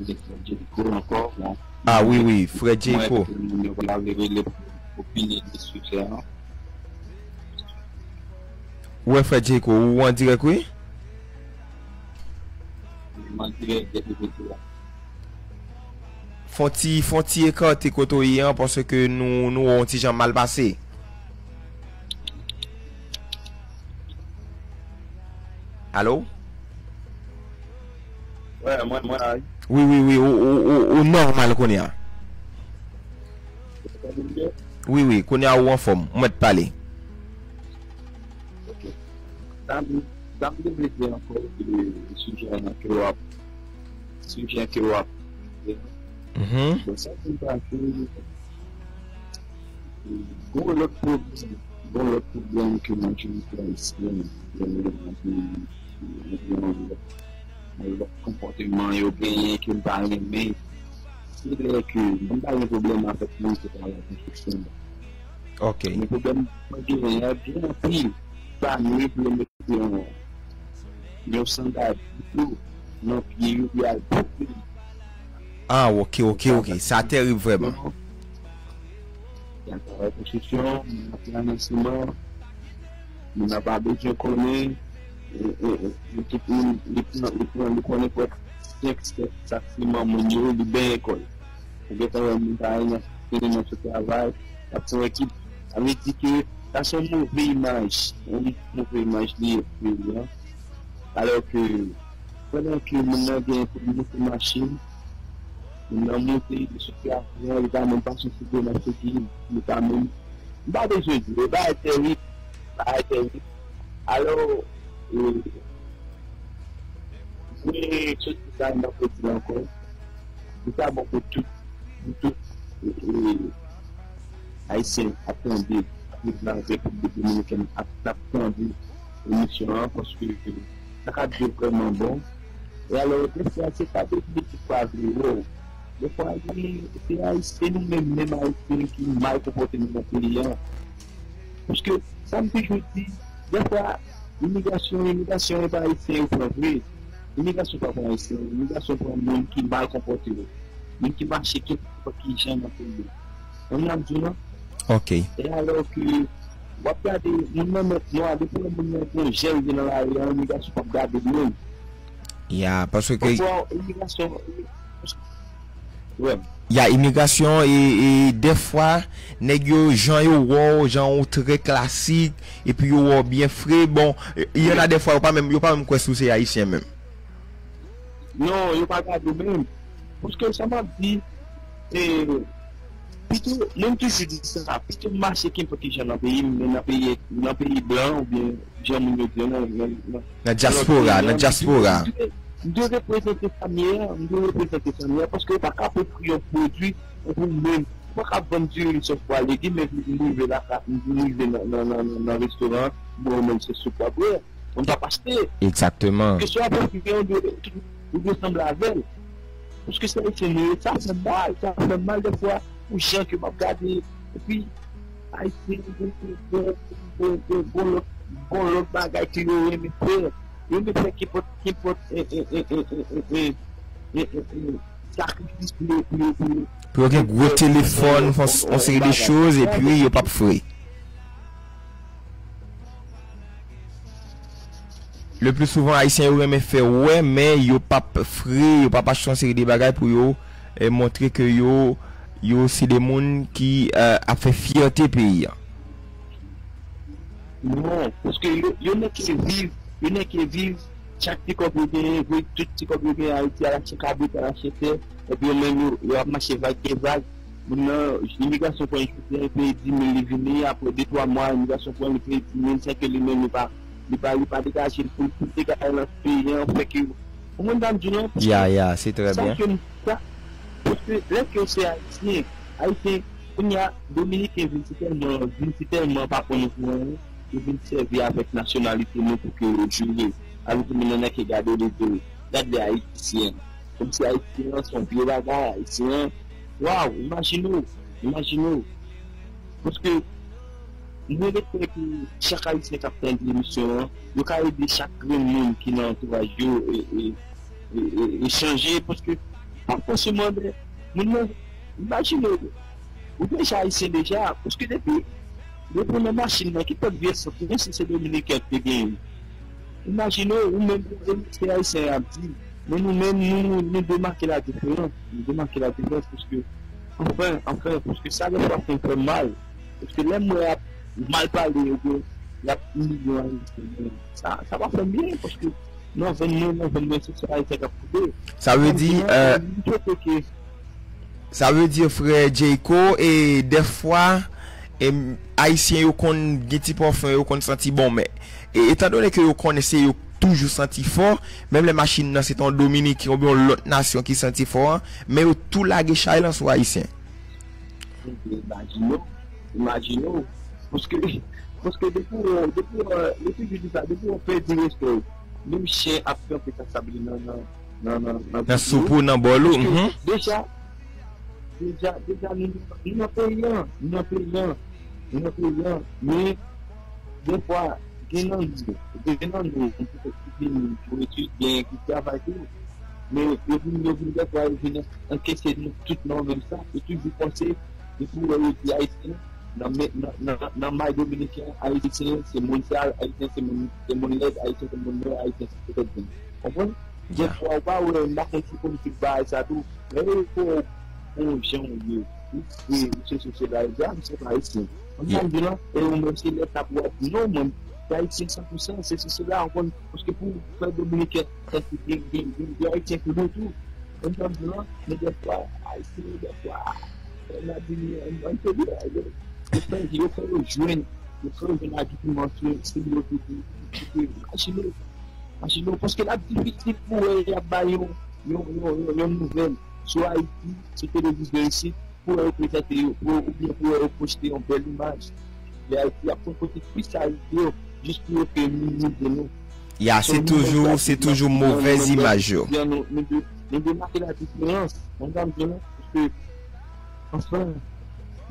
Jericho ankò, bon. Ah, wi, wi, frè Jericho. Mwen, moun yo pa vle rele pou opine de sijè an. Ou wè, frè Jericho, ou an dirèk, wi? Mwen an dirèk depi kote la. Fon ti, fon ti ekate kote w ye an, paske nou, nou wè yon ti jan mal pase. Alo? Wè, mwen, mwen la, wi. Wi, wi, wi, ou, ou, ou, ou nòmal kounye a. Ou tande m byen? Wi, wi, kounye a ou anfòm, ou mèt pale. Ok. Sa m, sa m te vle di ankò, e, sijè an ke w ap, sijè ke w ap, mhm, bon, sa ki pase, gon lòt pwoblèm, gon lòt pwoblèm ke majorite ayisyen genyen nan peyi, nan lòt, nan lòt konpòteman yo genyen ke m pa renmen. Se lè ke mwen pa gen pwoblèm avèk moun ki travay konstriksyon an. Ok. Men pwoblèm mwen genyen an gen anpil. Pa nwi pou yo mete yon, yon sandal dlo nan pye yo pou y al pote. Ah, ok, ok, ok. Sa tèrib vrèman. Y ap travay konstriksyon, moun ap rannen siman, moun nan pa bezwen konnen, e, e, e, li tout moun, li pran, li pran, li pran nenpòt senk, sèt sak siman moun yo, li benyen kò l. Ou gentan wè moun sa yo nan fini nan sou travay, y ap fè yon ekip. Sa vle di ke sa se yon move imaj, yon move imaj li ye pou peyi an. Alò ke, pandan ke moun nan gen pou li moute machin, moun nan moute, li sou travay, li pa menm pase sou de nan figi, li pa menm, m pa bezwen di, e bagay tèrib, bagay tèrib. Alò, e, mwen soti sa m ap di ankò, li pa bon pou tout, pou tout, e, e, Ayisyen ap tande, ap viv nan Repiblik Dominikèn ap, ap tande emisyon an, paske sa k ap di vrèman bon. E alò, defwa, se pa Dominik ki pa vle wè w. Defwa, se Ayisyen, nou menm, menm Ayisyen ki mal konpòte nou nan peyi a. Paske, sa m toujou di, defwa, imigrasyon, imigrasyon, e pa Ayisyen yo pran vre. Imigrasyon pa pran Ayisyen, imigrasyon pran moun ki mal konpòte yo. Moun ki mache kenpòt ki jan nan peyi yo. Konn sa m di w lan? Ok. E alò ke w ap gade moun nan mèt nwa, depi lè moun nan gen jèl gen nan lari a, imigrasyon p ap gade l menm. Ya, paske Pafwa, imigrasyon, wi. Ya, imigrasyon, e, e dèfwa, nèg yo, jan yo wè w, jan ou trè klasik, epi yo wè w byen fre, bon, e, y en a dèfwa, yo pa menm, yo pa menm kwè si w se ayisyen menm. Non, yo pa gade w menm. Paske sa m ap di, e, pito, mwen m toujou di sa, pito m mache kenpòt ki jan nan peyi m, men nan peyi, nan peyi blan, oubyen jan moun yo di, nan, nan, nan, Nan dyaspora, nan dyaspora. M dwe, m dwe reprezante sa m ye a, m dwe reprezante sa m ye a, paske ou pa ka ofri yon pwodui pou ou menm. Ou pa ka vann diri, sòs, pwa, legim, epi m rive lakay, m rive nan, nan, nan, nan, nan restoran, bon, ou menm se soup w ap bwè. Moun p ap achte. Egzakteman. Kesyon ap ofri an, ou dwe, ou dwe sanble avè l. Paske se Ayisyen nou ye, sa fè m mal, sa fè m mal dèfwa, pou jan ke m ap gade. Epi, Ayisyen, gon, gon, gon, gon, gon lòt, gon lòt bagay ke yo renmen fè. Yo renmen fè kenpòt, kenpòt, e, e, e, sakrifis pou yo, pou yo, pou yo. Pou yo gen gwo telefòn, fè yon, yon seri de choz, epi yo p ap fre. Le pli souvan, Ayisyen yo renmen fè wè, men yo p ap fre, yo p ap achte yon seri de bagay pou yo, eh, montre ke yo, yo se de moun ki, eh, ap fè fyète peyi a. Non, paske yo, yo nèk ke viv, yo nèk ke viv, chak ti kòb yo genyen, voye tout ti kòb yo genyen Ayiti, al achte kabrit, al achte tè, epi yo menm yo, yo ap mache vag ke vag. Moun nan, imigrasyon pran l jodi a, li peye dis mil, li vini, apre de twa mwa, imigrasyon pran l, li peye dis mil, sèke li menm, li pa, li pa, li pa degaje l pou l, pou l degaje l nan peyi an, fè ke, ou konprann sa m di w lan? Ya, ya, se trè byen. Sa ke m, sa, paske lè ke w se Ayisyen, Ayisyen, kounye a, Dominiken vin si tèlman, vin si tèlman pa konn nou pou anyen, yo vin sèvi avèk nasyonalite nou pou ke yo joure. Alò ke moun nan nèk ke gade w, li di, gad li Ayisyen. Kòmsi Ayisyen an se yon vye bagay, Ayisyen an, waw, imajine w, imajine w. Paske mwen ret kwè ke chak Ayisyen k ap tande emisyon an, yo ka ede chak grenn moun ki nan antouraj yo e, e, e, e, e chanje, paske pa fòseman de moun nan, imajine w, ou deja Ayisyen deja, paske depi, depi w nan machin nan, ki pòt vye sant, menm si se Dominiken ki te genyen. Imajine w, ou menm, ou menm, se Ayisyen y ap di, men nou menm, nou, nou demake la diferans, nou demake la diferans, paske, anfen, anfen, paske sa, dèfwa, fè m fè mal, paske lè m wè y ap mal pale, oubyen y ap imilye yon Ayisyen, sa, sa pa fè m byen, paske nan venn mwen, nan venn mwen, se sèl Ayisyen k ap koule. Sa vle di, m swete ke Sa vle di, frè Jayco, e dèfwa, e, Ayisyen yo konn gen ti pafon, yo konn santi bon, men, e, etandone ke yo konnen se yo k toujou santi fò, menm lè machin nan se t yon Dominiken oubyen yon lòt nasyon ki santi fò an, men yo tou lage chay lan sou Ayisyen. Imajine w, imajine w. Paske, paske depi w, depi w, yo toujou di sa, depi w pèdi respè w, menm chen ap kanpe sa sab li nan, nan, nan, nan, nan Nan soup ou, nan bòl ou, paske mhm. Deja, deja, deja, nou, nou nan peyi an, nou nan peyi an, nou nan peyi an, men, dèfwa, gen nan nou, gen nan nou, ki vin pou etidye, ki travay tou, men yo vin, yo vin dèfwa, yo vin ankese nou tout nan menm sak, yo toujou panse, depi w wè yo di Ayisyen, nan men, nan, nan, nan may Dominiken, Ayisyen se moun sal, Ayisyen se moun, se moun lèd, Ayisyen se moun nwè, Ayisyen se petèt blan. Konprann? Dèfwa, ou pa wè, m pa konn si politik bagay sa tou, men yo fè w bon jan w ye. Ou fre, ou se sesi la, yo di, a, misye pa Ayisyen. Konn sa m di lan, e ou menm se lè sa pou w ap di, non, mwen, se Ayisyen san pou san, se sesi la, ou konn, paske pou w fè Dominiken, santi gen, gen, gen, gen Ayisyen koule tou. Konn sa m di lan, men dèfwa, Ayisyen yo, dèfwa, n ap vini, an, an, yo fè, yo fè yo jwenn, yo fè yo jwenn agiman sou, sou yo, pou, pou, pou, pou, imajine w, imajine w, paske l ap difisil pou wè y ap bay yon, yon, yon, yon, yon nouvèl sou Ayiti, sou televizyon isit, pou wè yo prezante yo, pou, oubyen pou wè yo pwojte yon bèl imaj de Ayiti, y ap pran kote plis sa yo, jis pou yo ke minimize nou. Ya, se toujou, se toujou movèz imaj yo. Nou dwe make la diferans. Mwen sa m di nou, paske, anfen,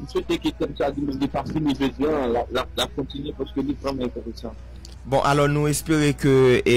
m swete ke tèm sa di mwen li pa fini jodi a, l ap kontinye paske li vrèman enteresan. Bon, alò nou espere ke e,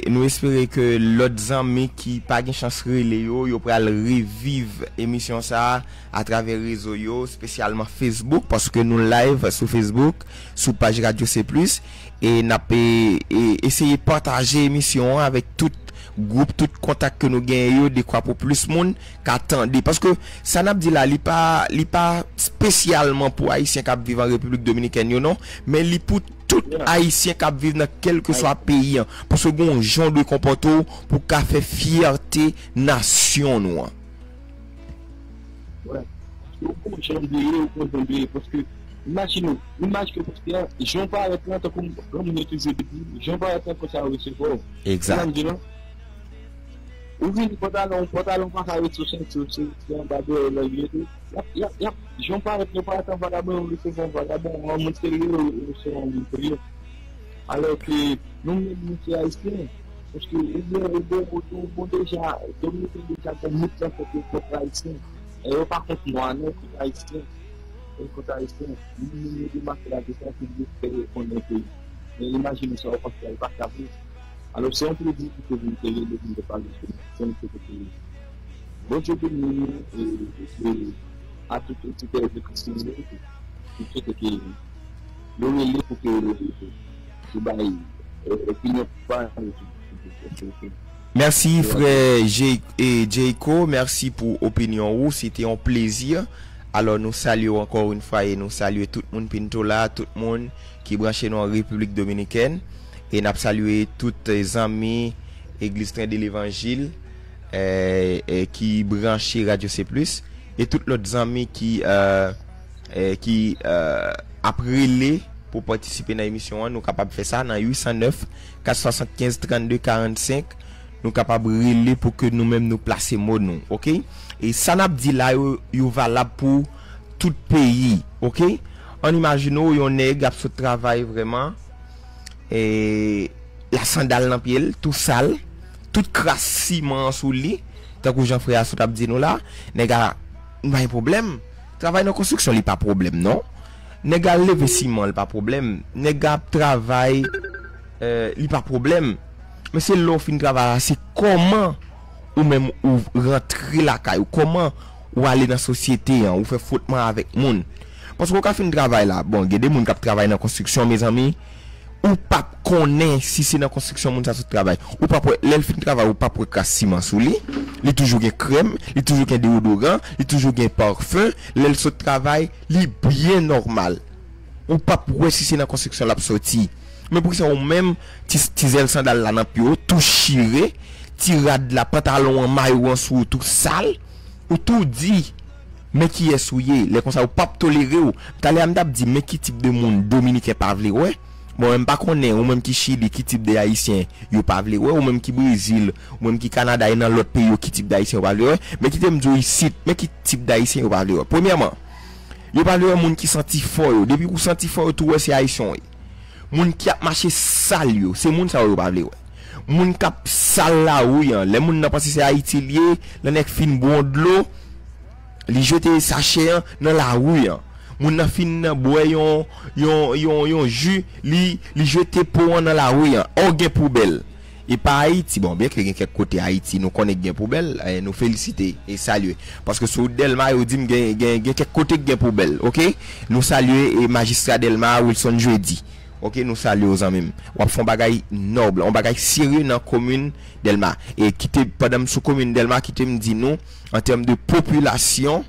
nou espere ke lòt zanmi ki pa gen chans rele yo, yo pral reviv emisyon sa a atravè rezo yo, espesyalman Facebook, paske nou live sou Facebook, sou paj Radyo Se Plis, e n ap e, e, eseye pataje emisyon an avèk tout gwoup, tout kontak ke nou genyen yo, dekwa pou plis moun ka tande. Paske sa n ap di la, li pa, li pa espesyalman pou Ayisyen k ap viv an Repiblik Dominikèn yo non, men li pou tout Ayisyen k ap viv nan kèlkeswa peyi an. Paske gen yon jan w dwe konpòte w pou w ka fè fyète nasyon nou an. Ou konn jan w dwe ye, ou konn jan w dwe ye. Paske, imajine w, imaj ke paske jan w parèt lan, tankou granmoun yo toujou di, jan w parèt lan konsa yo resevwa w. Egzat. Ou vini pantalon, pantalon pa ka ret sou senti w, se anba dèyè w li rete. Y ap, y ap, y ap, jan w parèt, yo parèt an vagabon, yo resevwa w vagabon, an moun serye, yo resevwa w moun serye. Alò ke nou menm nou se Ayisyen, paske ou gen, ou gen, ou bon deja, Dominiken deja gen mout lan kont, kont Ayisyen. E yo pa kont nwa non, kont Ayisyen. Yo kont Ayisyen. Nou menm nou demake la deja, se nou fè yo konnen ke. Men imajine sa w panse al pa ka vre. Alò, se yon plezi pou ke vin te rele, vin te pale sou nou. Se yon plezi pou nou. Bondye beni nou e, e a tout oditè de Christian Unity. M swete ke yo rele pou ke yo bay e, opinyon pa yo sou, sou, sou, sou, sou. Mèsi frè Jay- e, Jayco, mèsi pou opinyon ou, se te yon plezi. Alò nou salye w ankò yon fwa e nou salye tout moun Pinto la, tout moun ki branche nou an Repiblik Dominikèn. E n ap salye tout zanmi Egliz Tren de Levanjil e, e, ki branche Radyo Se Plis e tout lòt zanmi ki, e, e, ki e, ap rele pou patisipe nan emisyon an. Nou kapab fè sa nan uit san nèf, kat swasannkenz, trannde karannsenk. Nou kapab rele pou ke nou menm nou plase mo nou, oke? E sa n ap di la yo, yo valab pou tout peyi, oke? Ann imajine w yon nèg ap sot travay vrèman, e la sandal nan pye l, tou sal, tout kras siman an sou li, tankou jan frè a sot ap di nou la, nèg a, nou pa gen pwoblèm. Travay nan konstriksyon, li pa pwoblèm, non. Nèg a leve siman, li pa pwoblèm. Nèg a ap travay, e, li pa pwoblèm. Men se lè w fin travay la, se kòman ou menm ou rantre lakay ou, kòman ou ale nan sosyete an, ou fè fwotman avèk moun. Paske w ka fin travay la, bon, gen de moun k ap travay nan konstriksyon, mezanmi, ou p ap konnen si se nan konstriksyon moun sa sot travay. Ou p ap wè, lè l fin travay, ou p ap wè kras siman sou li. Li toujou gen krèm, li toujou gen deodoran, li toujou gen pafen. Lè l sot travay, li byen nòmal. Ou p ap wè si se nan konstriksyon l ap soti. Men poukisa ou menm, ti, ti zèl sandal la nan pye w, tou chire, ti rad la, pantalon an, mayo an sou ou, tou sal, ou tou di, men kiyès ou ye. Lè konsa, ou p ap tolere w. Talè a m t ap di, men ki tip de moun Dominiken pa vle wè. Bon, men m pa konnen, ou menm ki Chili, ki tip de Ayisyen yo pa vle wè. Ou menm ki Brezil, ou menm ki Kanada, e nan lòt peyi yo, ki tip de Ayisyen yo pa vle wè. Men kite m di w isit, men ki tip de Ayisyen yo pa vle wè. Premyèman, yo pa vle wè moun ki santi fò yo. Depi ou santi fò yo, tou wè se Ayisyen w ye. Moun ki ap mache sal yo, se moun sa yo yo pa vle wè. Moun k ap sal lari an, lè moun nan panse se Ayiti l ye, lè nèg fin bwè yon dlo, li jete sachè an nan lari an. Moun nan fin nan bwè yon, yon, yon, yon ji, li, li jete po an nan lari an. Ò, gen poubèl. E pa Ayiti, bon, byenke gen kèk kote Ayiti, nou konnen k gen poubèl, e, nou felisite e salye. Paske sou Dèlma, yo di m gen, gen, gen kèk kote k gen poubèl, oke? Nou salye e majistra Dèlma, Wilson Jeudi. Oke, nou salye w, zanmi m. W ap fè yon bagay nòb, yon bagay serye nan komin Dèlma. E kite, pandan m sou komin Dèlma, kite m di nou, an tèm de popilasyon,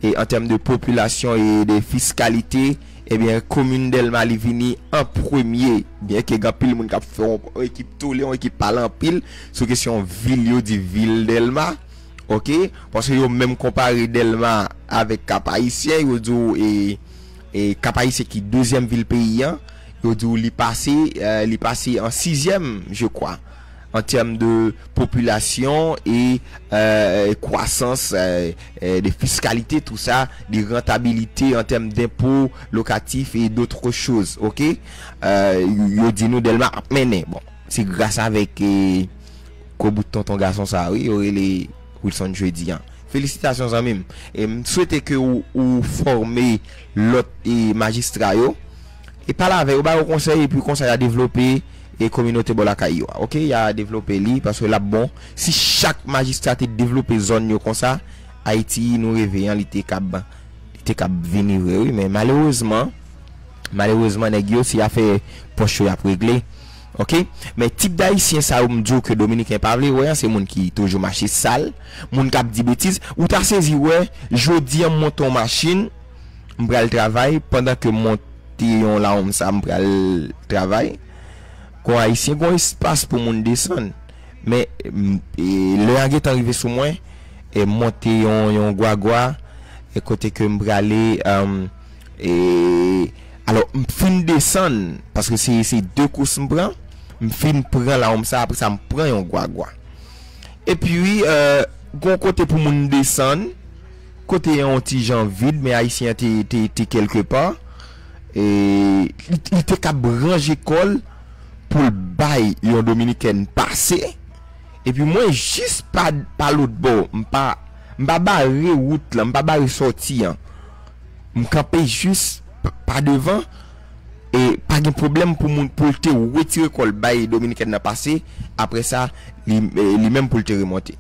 e an tèm de popilasyon e de fiskalite, ebyen, komin Dèlma li vini an premye. Byenke gen anpil moun k ap fè yon, yon ekip tole, yon ekip pale anpil sou kesyon vil, yo di vil Dèlma, oke? Paske yo menm konpare Dèlma avèk Kap Ayisyen, yo di w, e, e Kap Ayisyen ki dezyèm vil peyi an, yo di w li pase, e, li pase an sizyèm, je crois, an tèm de popilasyon e, e, kwasans, e, e, de fiskalite, tou sa, de rentabilité en termes d'impôts locatifs et d'autres choses, oke? E, yo di nou Dèlma ap mennen. Bon, Se gras avèk e, kobout tonton gason sa wi, yo rele Wilson Jeudi an. Felisitasyon zanmi m. E m swete ke ou, ou fòme lòt e, majistra yo. E pale avè yo, ba yo konsèy, epi konsa y a devlope e kominote bò lakay yo a. Oke, y a devlope li, paske l ap bon. Si chak majistra te devlope zòn yo konsa, Ayiti nou reve an, li te kab, li te kab vini vre, wi. Men malerezman, malerezman, nèg yo, se afè pòch yo y ap regle. Oke? Men tip dayisyen sa yo, m di w ke dominiken pa vle wè an, se moun ki toujou mache sal, moun k ap di betiz. Ou ta sezi wè, jodi an, m monte yon machin, m pral travay, pandan ke m monte yon lawonm sa, m pral travay. Gon ayisyen, gon espas pou moun desann. Men, m, e, lè a gentan rive sou mwen, e, m monte yon, yon gwagwa, e, kote ke m prale, um, e, alò, m fin desann, paske se, se de kous m pran, m fin pran lawonm sa, apre sa, m pran yon gwagwa. Epi, e, gon kote pou moun desann, kote an yon ti jan vid, men ayisyen an te, te, te kèlkepa. E, li, li te kab ranje kò l pou l bay yon dominikèn pase. Epi mwen jis pa, pa lòt bò, m pa, m pa bare wout lan, m pa bare sòti an. M kanpe jis p-, pa devan, e pa gen pwoblèm pou moun, pou l te retire kò l bay dominikèn nan pase, apre sa, li, e, li menm pou l te remonte.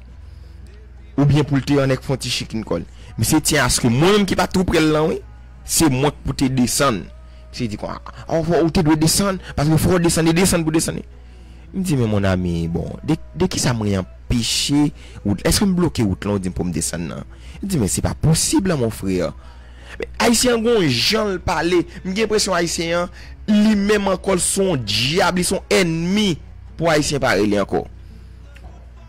Oubyen pou l te yon nèg fè yon ti chikin kò l. Misye tyen aske mwen menm ki pa t tou pre l lan, wi, se mwen k pou te desann. Misye di kon, a, a, ou te dwe desann, paske fò w desann, e desann pou desann. M di, men mon ami, bon, de, de kisa mwen anpeche wout? Èske m bloke wout lan, ou di m pou m desann nan? M di, men se pa posib lan, mon frè. Men ayisyen an gon jan l pale, m gen enpresyon ayisyen an, li menm ankò, l se yon dyab, li se yon ènmi pou ayisyen parèy li ankò.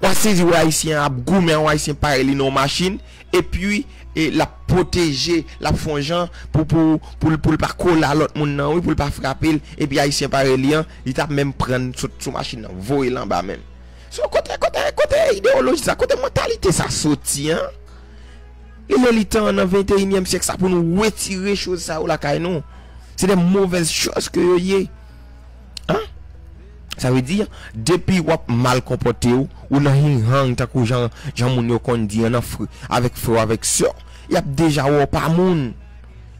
W a sezi wè ayisyen an ap goumen a yon ayisyen parèy li nan yon machin, epi, e, l ap pwoteje, l ap fè yon jan pou, pou, pou, l- pou l pa kole a lòt moun nan, wi, pou l pa frape l, epi ayisyen parèy li an, li t ap menm pran l sot sou machin nan, voye l anba menm. So, kote, kote, kote ideyoloji sa, kote mantalite sa soti, an? E lè li tan an nan venteyinyèm syèk sa pou nou retire choz sa yo lakay nou. Se de movèz choz ke yo ye. An? Sa vle di, depi w ap mal konpòte w, ou nan hing hang tankou jan, jan moun yo konn di an, nan fr-, avèk frè w, avèk sè w, y ap deja wè w pa moun.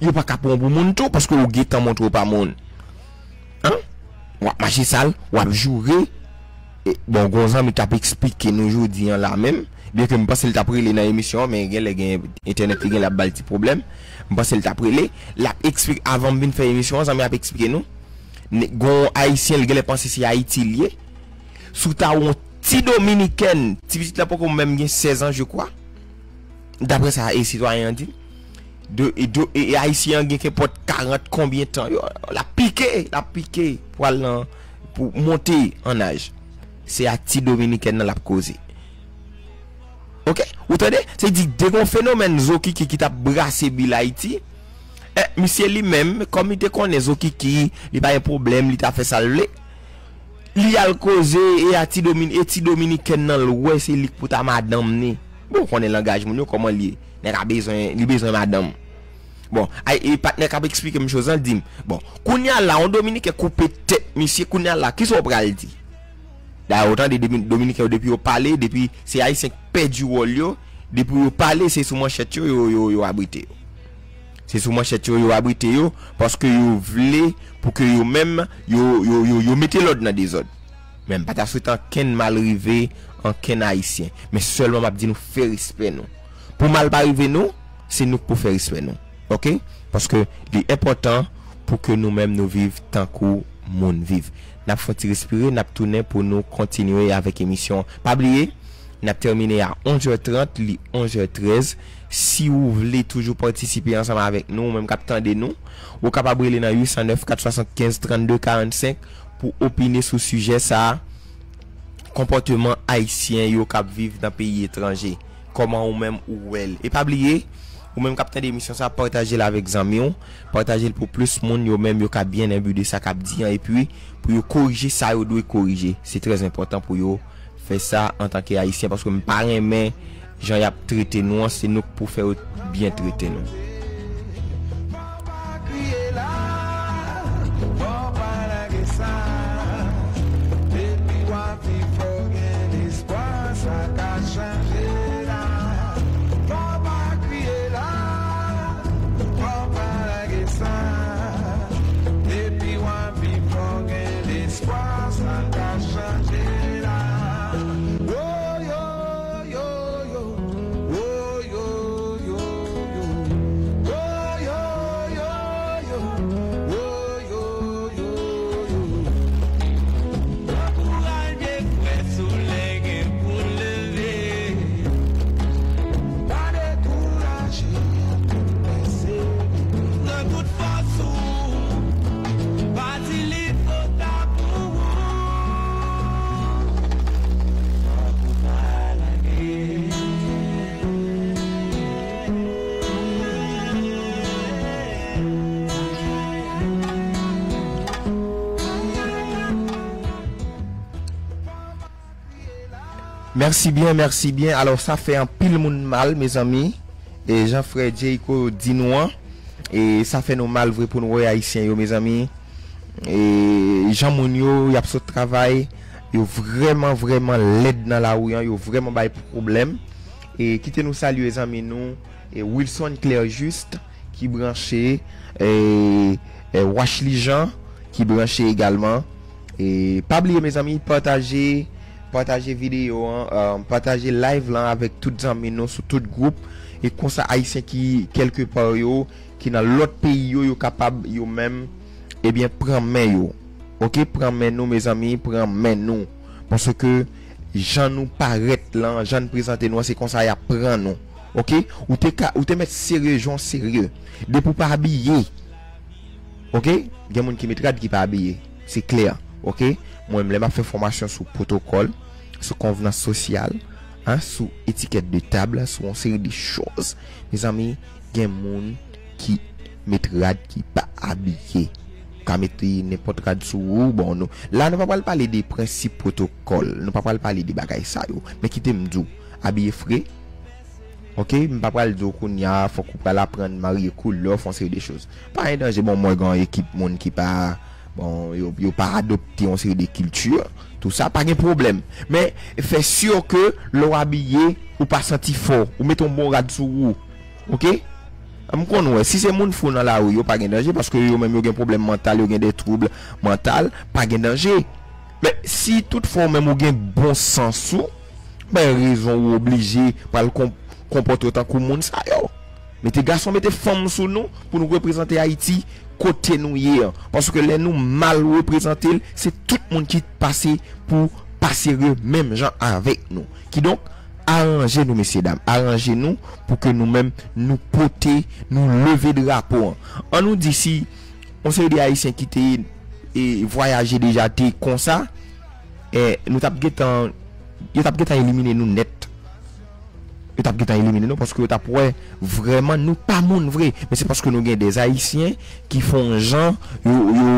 Yo pa ka pran w pou moun tou, paske ou gentan montre w pa moun. An? W ap mache sal, w ap joure. E, bon, gon zanmi t ap eksplike nou jodi an la menm, byenke m panse l t ap rele nan emisyon an, men genlè gen entènèt li genlè ap ba l ti pwoblèm. M panse l t ap rele, l ap eksplike, avan m vin fè emisyon an, zanmi ap eksplike nou. Ne-, gon ayisyen, l genlè panse se Ayiti l ye. Si w ta wè yon ti dominikèn, ti pitit la poko menm gen sèz an, je crois. Daprè sa e sitwayen an di, de, e, de, e, e ayisyen an gen kenpòt karant konbyen tan, yo, l ap pike, l ap pike pou al nan, pou monte an aj. Se a ti dominikèn nan l ap koze. Oke? Ou tande? Se di, de gon fenomèn Zokiki ki t ap brase bil Ayiti. E, misye li menm, kòm li te konnen Zokiki, li pa gen pwoblèm, li ta fè sa l vle. Li al koze e a ti domin-, e ti dominikèn nan l wè se li k pou ta madanm ni. Bon, ou konnen langaj moun yo kòman li ye. Nèg a bezwen, li bezwen madanm. Bon, ay, e patnè k ap eksplike m choz lan di m, bon, kounye a la, yon dominiken koupe tèt misye, kounye a la, kisa w pral di? Dayè, ou tande domi-, dominiken yo depi yo pale, depi se ayisyen k pèdi wòl yo, depi yo pale, se sou manchèt yo, yo, yo, yo abrite yo. Se sou manchèt yo, yo abrite yo, paske yo vle pou ke yo menm, yo, yo, yo, yo mete lòd nan dezòd. Men m pa ta swete ankenn mal rive ankenn ayisyen. Men sèlman m ap di nou fè respè nou. Pou mal pa rive nou, se nou k pou fè respè nou. Oke? Paske li enpòtan pou ke nou menm nou viv tankou moun viv. N ap fè yon ti respire, n ap tounen pou nou kontinye avèk emisyon an. Pa bliye, n ap tèmine a onz è trant, li onz è trèz. Si ou vle toujou patisipe ansanm avèk nou, ou menm k ap tande nou, ou kapab rele nan uit san nèf, kat swasannkenz, trannde karannsenk pou opine sou sijè sa a, konpòteman ayisyen yo k ap viv nan peyi etranje. Kòman ou menm ou wè l? E pa bliye, ou menm k ap tande emisyon sa a, pataje l avèk zanmi w, pataje l pou plis moun yo menm yo ka byen enbi de sa k ap di an, epi pou yo korije sa yo dwe korije. Se trè enpòtan pou yo fè sa antanke ayisyen, paske m pa renmen jan y ap trete nou an, se nou k pou fè yo byen trete nou. Papa kriye la, papa lage sa, depi Mèsi byen, mèsi byen. Alò, sa fè anpil moun mal, mezanmi. E jan frè Jericho di nou an, e sa fè nou mal vre pou nou wè Ayisyen yo, mezanmi. E jan moun yo, y ap sot travay, yo vrèman, vrèman lèd nan lari an, yo vrèman bay pwoblèm. E kite nou salye zanmi nou, e Wilson Claire Juste, ki branche, e, e Wachly Jean, ki branche egalman. E pa bliye, mezanmi, pataje, pataje videyo an, e, pataje live lan avèk tout zanmi nou sou tout gwoup. E konsa, Ayisyen ki kèlkepa yo, ki nan lòt peyi yo, yo kapab, yo menm, ebyen, pran men yo. Oke, pran men nou, mezanmi, pran men nou. Paske jan nou parèt lan, jan n prezante nou an, se konsa y ap pran nou. Oke? Ou te ka, ou te mèt serye jan w serye. Depi w pa abiye. Oke? Gen moun ki met rad ki pa abiye. Se klè. Oke? Mwen menm, lè m ap fè fòmasyon sou pwotokòl, sou konvenans sosyal, an, sou etikèt de tab, sou yon seri de chòz, mezanmi, gen moun ki met rad ki pa abiye. Ou ka mete nenpòt rad sou ou, bon, nou, la, nou pa pral pale de prensip pwotokòl, nou pa pral pale de bagay sa yo. Men kite m di w, abiye fre. Oke, m pa pral di w kounye a, fòk ou pral aprann marye koulè, fè yon seri de chòz. Pa gen danje, bon, mwen gen yon ekip moun ki pa, bon, yo, yo pa adopte yon seri de kilti, tou sa, pa gen pwoblèm. Men, fè si ke lè w abiye, ou pa santi fò, ou mete yon bon rad sou ou. Oke? M konn wè, si se moun fou nan lari, yo pa gen danje, paske yo menm yo gen pwoblèm mantal, yo gen de twoub mantal, pa gen danje. Men, si toutfwa ou menm ou gen bon sans ou, pa gen rezon ou oblije pral kon-, konpòte w tankou moun sa yo. Mete gason, mete fanm sou nou pou nou reprezante Ayiti kote nou ye an. Paske lè nou mal reprezante l, se tout moun ki pase pou pa serye menm jan avèk nou. Kidonk, aranje nou, mesye dam, aranje nou pou ke nou menm nou pote, nou leve drapo an. An nou di si yon seri de Ayisyen ki te, e, vwayaje deja te konsa, e, nou t ap gentan, yo t ap gentan elimine nou nèt. Yo t ap gentan elimine nou paske yo t ap wè vrèman nou pa moun vre. Men se paske nou gen de Ayisyen ki fè yon jan, yo, yo,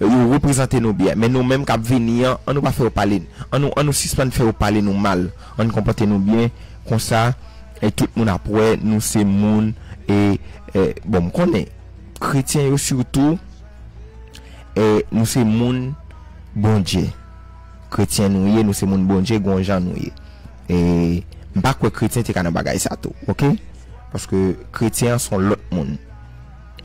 yo reprezante nou byen. Men nou menm k ap vini an, an nou pa fè yo pale. An nou, an nou sispann fè yo pale nou mal. An nou konpòte nou byen. Konsa, e tout moun ap wè nou se moun, e, e, bon, m konnen kretyen yo sitou, e nou se moun Bondye. Kretyen nou ye, nou se moun Bondye, gon jan nou ye. E m pa kwè kretyen te ka nan bagay sa tou, oke? Paske kretyen an se yon lòt moun.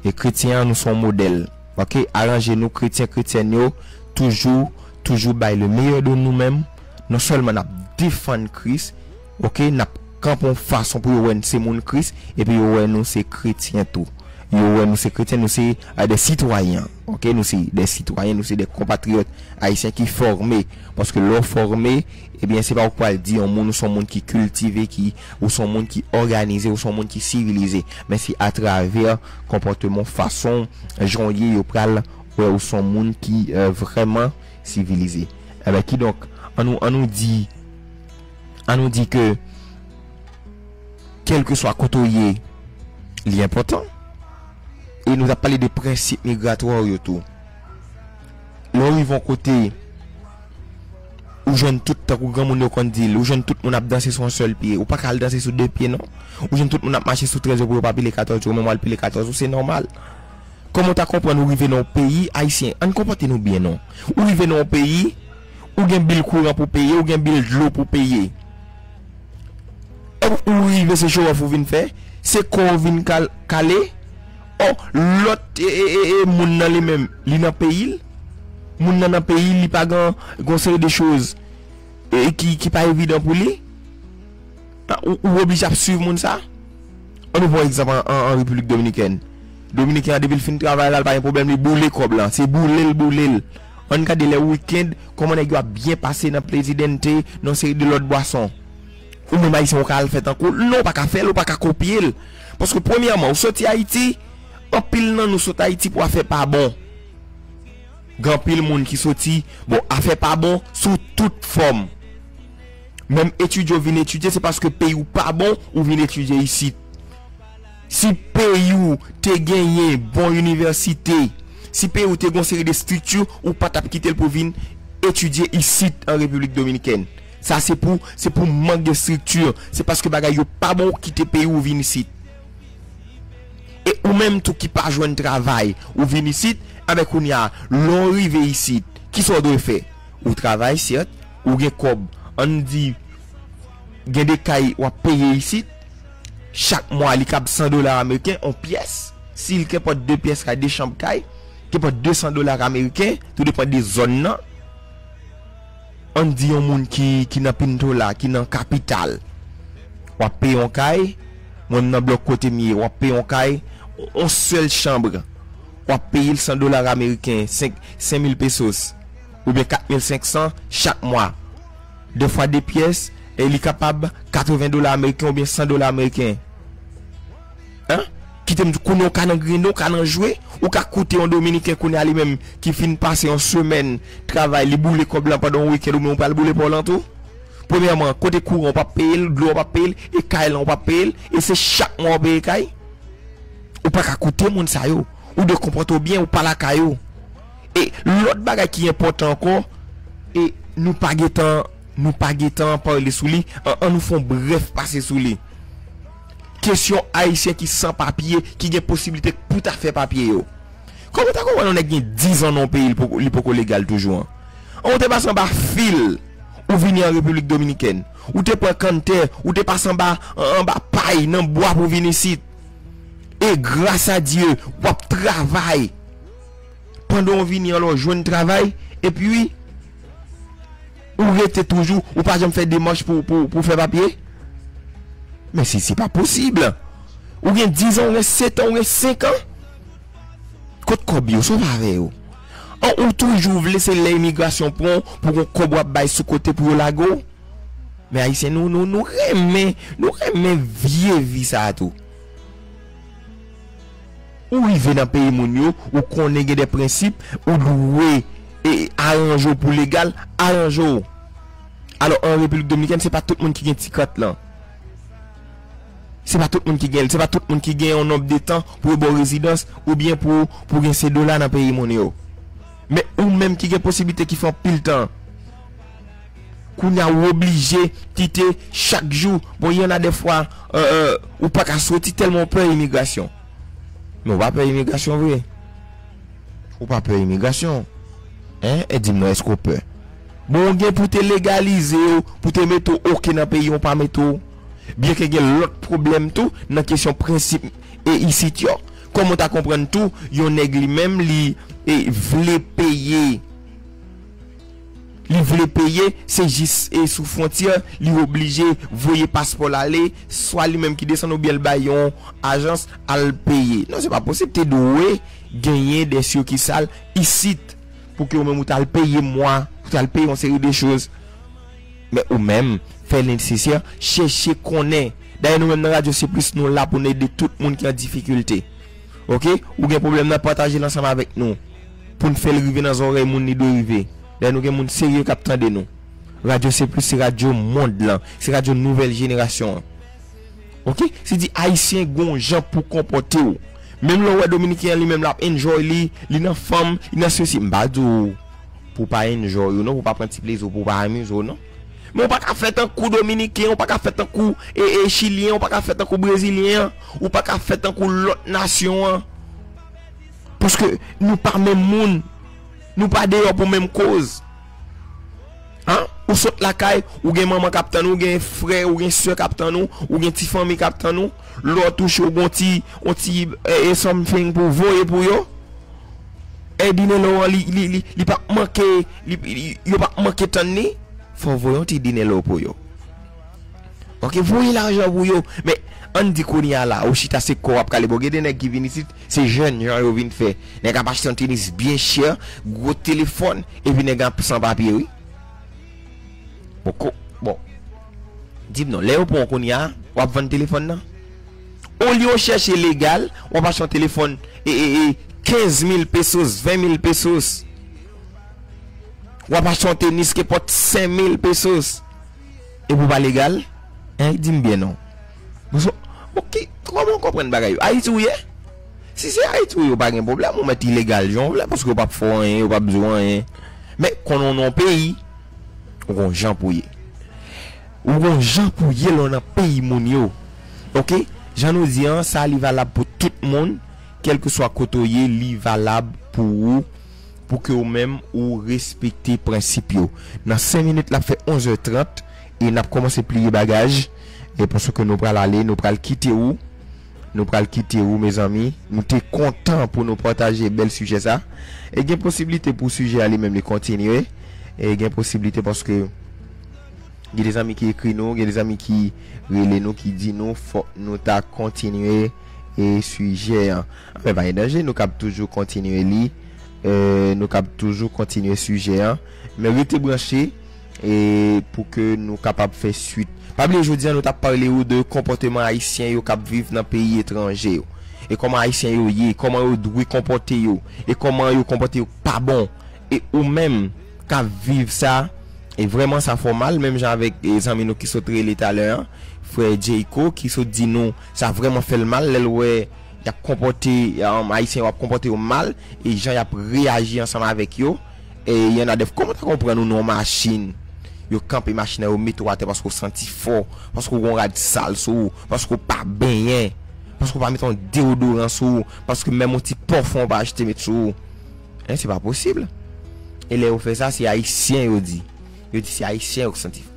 E kretyen an, nou se yon modèl. Oke? Aranje nou, kretyen, kretyèn yo, toujou, toujou bay le meilleur de nou menm. Non sèlman n ap defann Kris, oke, n ap kanpe yon fason pou yo wè n se moun Kris, epi yo wè nou se kretyen tou. Yo wè nou se kretyen, nou se, eh, de sitwayen, oke, nou se de sitwayen, nou se de konpatriyòt ayisyen ki fòme. Paske lè w fòme, ebyen, se pa ou k pral di yon moun, ou se yon moun ki kiltive, ki, ou se yon moun ki òganize, ou se yon moun ki sivilize. Men se atravè konpòteman, fason, jan w ye, yo pral wè ou se yon moun ki, eh, vrèman sivilize. Ebyen, kidonk, an nou, an nou di, an nou di ke, kèlkeswa kote w ye, li enpòtan. E nou t ap pale de prensip migratwa yo tou. Lè w rive yon kote, ou jwenn tout, tankou granmoun yo konn di l, ou jwenn tout moun ap danse sou yon sèl pye. Ou pa ka al danse sou de pye, non. Ou jwenn tout moun ap mache sou trèz yo pou yo pa pile katòz yo, men w al pile katòz ou, se nòmal. Kòman w ta konprann ou rive nan yon peyi, Ayisyen, ann konpòte nou byen, non. Ou rive nan yon peyi, ou gen bil kouran pou peye, ou gen bil dlo pou peye. Ou rive, se show off ou vin fè, se kò ou vin kal-, kale. Ò, lòt, e, e, e, e, moun nan li menm, li nan peyi l. Moun nan nan peyi l, li pa gen yon seri de choz, e, ki, ki pa evidan pou li. Ou, ou oblije ap swiv moun sa. An nou pran egzanp an, an, an Repiblik Dominikèn. Dominiken an, depi l fin travay la, l pa gen pwoblèm, li boule kòb la. Se boule l boule l. Ann gade lè wikenn, kòman nèg yo ap byen pase nan Presidente, nan seri de lòt bwason. Ou menm Ayisyen, ou ka al fè tankou l? Non, ou pa ka fè l, ou pa ka kopye l. Paske premyèman, ou soti Ayiti, anpil nan nou sot Ayiti pou afè pa bon. Gen anpil moun ki soti, bon, afè pa bon sou tout fòm. Menm etidye w vin etidye, se paske peyi w pa bon, ou vin etidye isit. Si peyi w te genyen bon inivèsite, si peyi w te gon seri de estrikti, ou pa t ap kite l pou vin etidye isit an Repiblik Dominikèn. Sa se pou, se pou mank de estrikti. Se paske bagay yo pa bon ou kite peyi ou vin isit. E ou menm tou ki pa jwenn travay, ou vin isit, enben kounye a, lè w rive isit, kisa w dwe fè? Ou travay, sèt, ou gen kòb, ann di, gen de kay w ap peye isit, chak mwa li kab san dola ameriken, yon pyès, si l kenpòt de pyès kay, de chanm kay, kenpòt de san dola ameriken, tou depann de zòn nan. Ann di yon moun ki, ki nan Pinto la, ki nan kapital. W ap peye yon kay, mwen m nan blòk kote m ye, w ap peye yon kay, yon sèl chanm. W ap peye l san dola ameriken, senk, senk mil pesos, oubyen kat mil senk san chak mwa. De fwa de pyès, e li kapab katreven dola ameriken oubyen san dola ameriken. Hein? Kite m di, kounye a w ka nan grennen, w ka nan jwe, ou ka koute yon Dominiken kounye a li menm ki fin pase yon semèn travay, li boule kòb lan pandan yon wikenn, ou menm ou pral boule pa w lan tou. Premyèman, kote kouran w p ap peye l, dlo w p ap peye l, e kay lan w p ap peye l, e se chak mwa w peye kay. Ou pa ka koute moun sa yo. Ou dwe konpòte w byen, ou pa lakay ou. E lòt bagay ki enpòtan ankò, e nou pa gentan, nou pa gentan pale sou li, an, an nou fè yon brèf pase sou li. Kesyon ayisyen ki san papye, ki gen posiblite pou ta fè papye yo. Kòman w ta konprann yon nèg gen diz an nan yon peyi, li poko, li poko legal toujou an? An ou te pase anba fil, ou vini an Repiblik Dominikèn. Ou te pran kanntè, ou te pase anba, anba pay, nan bwa pou vin isit. E gras a Dye, w ap travay. Pandan w vini an la, w jwenn travay, epi ou rete toujou, ou pa janm fè demach pou, pou, pou fè papye. Men si se pa posib. Ou gen diz an, ou gen sèt an, ou gen senk an. Kot kòb yo, sa w pa avè yo? An ou toujou vle se lè imigrasyon pran w pou gon kòb w ap bay sou kote pou yo lage w? Men ayisyen nou, nou, nou renmen, nou renmen vye vi sa a tou. Ou rive nan peyi moun yo, ou konnen gen de prensip, ou dwe, e, aranje w pou legal, aranje w. Alò, an Repiblik Dominikèn, se pa tout moun ki gen ti kat lan. Se pa tout moun ki gen l. Se pa tout moun ki gen yon nonb de tan pou yo ba w rezidans oubyen pou, pou gen se dola nan peyi moun yo. Men ou menm ki gen posiblite ki fè anpil tan, kounye a ou oblije kite chak jou. Bon, y en a de fwa, euh, euh, ou pa ka soti tèlman ou pè imigrasyon. Men ou pa pè imigrasyon vre. Ou pa pè imigrasyon. Hein? E di m non, èske w pè? Bon, ou gen pou te legalize w, pou te mete w oke nan peyi, ou pa mete w. Byenke gen lòt pwoblèm tou nan kesyon prensip e isit yo. Kòman w ta konprann tou, yon nèg li menm, li, e, vle peye. Li vle peye, se jis, e, sou fwontyè, li oblije voye paspò l ale, swa li menm ki desann oubyen l bay yon ajans al peye. Non, se pa posib, te dwe genyen de sikisal isit pou ke ou menm ou t al peye mwa, ou t al peye yon seri de choz. Men ou menm, fè nesesè, chèche konnen. Dayè nou menm nan Radyo Seplis, nou la pou n ede tout moun ki an difikilte. Oke? Ou gen pwoblèm nan, pataje l ansanm avèk nou. Pou n fè l rive nan zòrèy moun li dwe rive. Dayè nou gen moun serye k ap tande nou. Radyo Seplis se radyo mond lan. Se radyo nouvèl jenerasyon an. Oke? Se di Ayisyen gon jan pou konpòte w. Menm lè w wè Dominiken an li menm l ap enjoy li, li nan fanm, li nan sesi. M pa di w pou w pa enjoy ou non, pou w pa pran ti plezi w, pou w pa amize w non. Men w pa ka fè tankou Dominiken, w pa ka fè tankou, e, e, Chilyen, w pa ka fè tankou Brezilyen an, ou pa ka fè tankou lòt nasyon an. Paske nou pa menm moun, nou pa deyò pou menm koz. An? Ou sot lakay, ou gen manman k ap tann ou, ou gen frè, ou gen sè k ap tann ou, ou gen ti fanmi k ap tann ou. Lè w touche, ou gon ti, yon ti, e, e, something pou voye pou yo. E dinelo an, li, li, li, li p ap manke, li, li, yo p ap manke tann li. Fò w voye yon ti dinelo pou yo. Oke, voye lajan pou yo. Men, ann di kounye a la, ou chita se kò w ap kale. Bon, gen de nèg ki vin isit, se jèn jan yo vin fè. Nèg ap achte yon tenis byen chè, gwo telefòn, epi nèg ap san papye, wi. Bon, ko-, bon. Di m non, lè yo pran w kounye a, w ap vann telefòn nan? Olye w chèche legal, w ap achte yon telefòn, e, e, e, kenz mil pesos, ven mil pesos. W ap achte yon tenis ki pot senk mil pesos. Epi w pa legal? Hein, di m byen non. Bon, so, oke, kòman w konprann bagay yo? Ayiti w ye? Si se Ayiti w ye, w pa gen pwoblèm, ou mèt ilegal jan w vle, paske yo p ap fè w anyen, yo p ap di w anyen. Men, konnen w nan yon peyi, ou gon jan pou w ye. Ou gon jan pou ye lè w nan peyi moun yo. Oke? Jan nou di an, sa li valab pou tout moun, kèlkeswa kote w ye, li valab pou ou, pou ke ou menm ou respekte prensip yo. Nan senk minit, l ap fè onz è trant, e n ap kòmanse pliye bagaj, e paske nou pral ale, nou pral kite ou, nou pral kite ou, mezanmi. Nou te kontan pou nou pataje bèl sijè sa. E gen posiblite pou sijè a li menm li kontinye. E gen posiblite paske gen de zanmi ki ekri nou, gen de zanmi ki rele nou, ki di nou fòk nou ta kontinye e sijè an. Men pa gen danje, nou kab toujou kontinye li. E, nou kab toujou kontinye sijè an. Men rete branche e pou ke nou kapab fè swit. Pa bliye jodi a nou t ap pale ou de konpòteman ayisyen yo k ap viv nan peyi etranje yo. E kòman ayisyen yo ye, kòman yo dwe konpòte yo, e kòman yo konpòte yo pa bon. E ou menm k ap viv sa, e vrèman sa fè w mal, menm jan avèk e zanmi nou ki sot rele talè an, frè Jayco, ki sot di nou sa vrèman fè l mal lè l wè y ap konpòte, um, ayisyen yo ap konpòte yo mal, e jan y ap reyaji ansanm avèk yo. E y en a de, kòman w ta konprann ou nan yon machin, yo kanpe machin nan, yo mete w atè paske w santi fò, paske w gon rad sal sou ou, paske w pa benyen, paske w pa mete yon deodoran sou ou, paske menm yon ti pafon w pa achte met sou ou. Hein, se pa posib. E lè yo fè sa, se ayisyen yo di. Yo di se ayisyen yo k santi fò.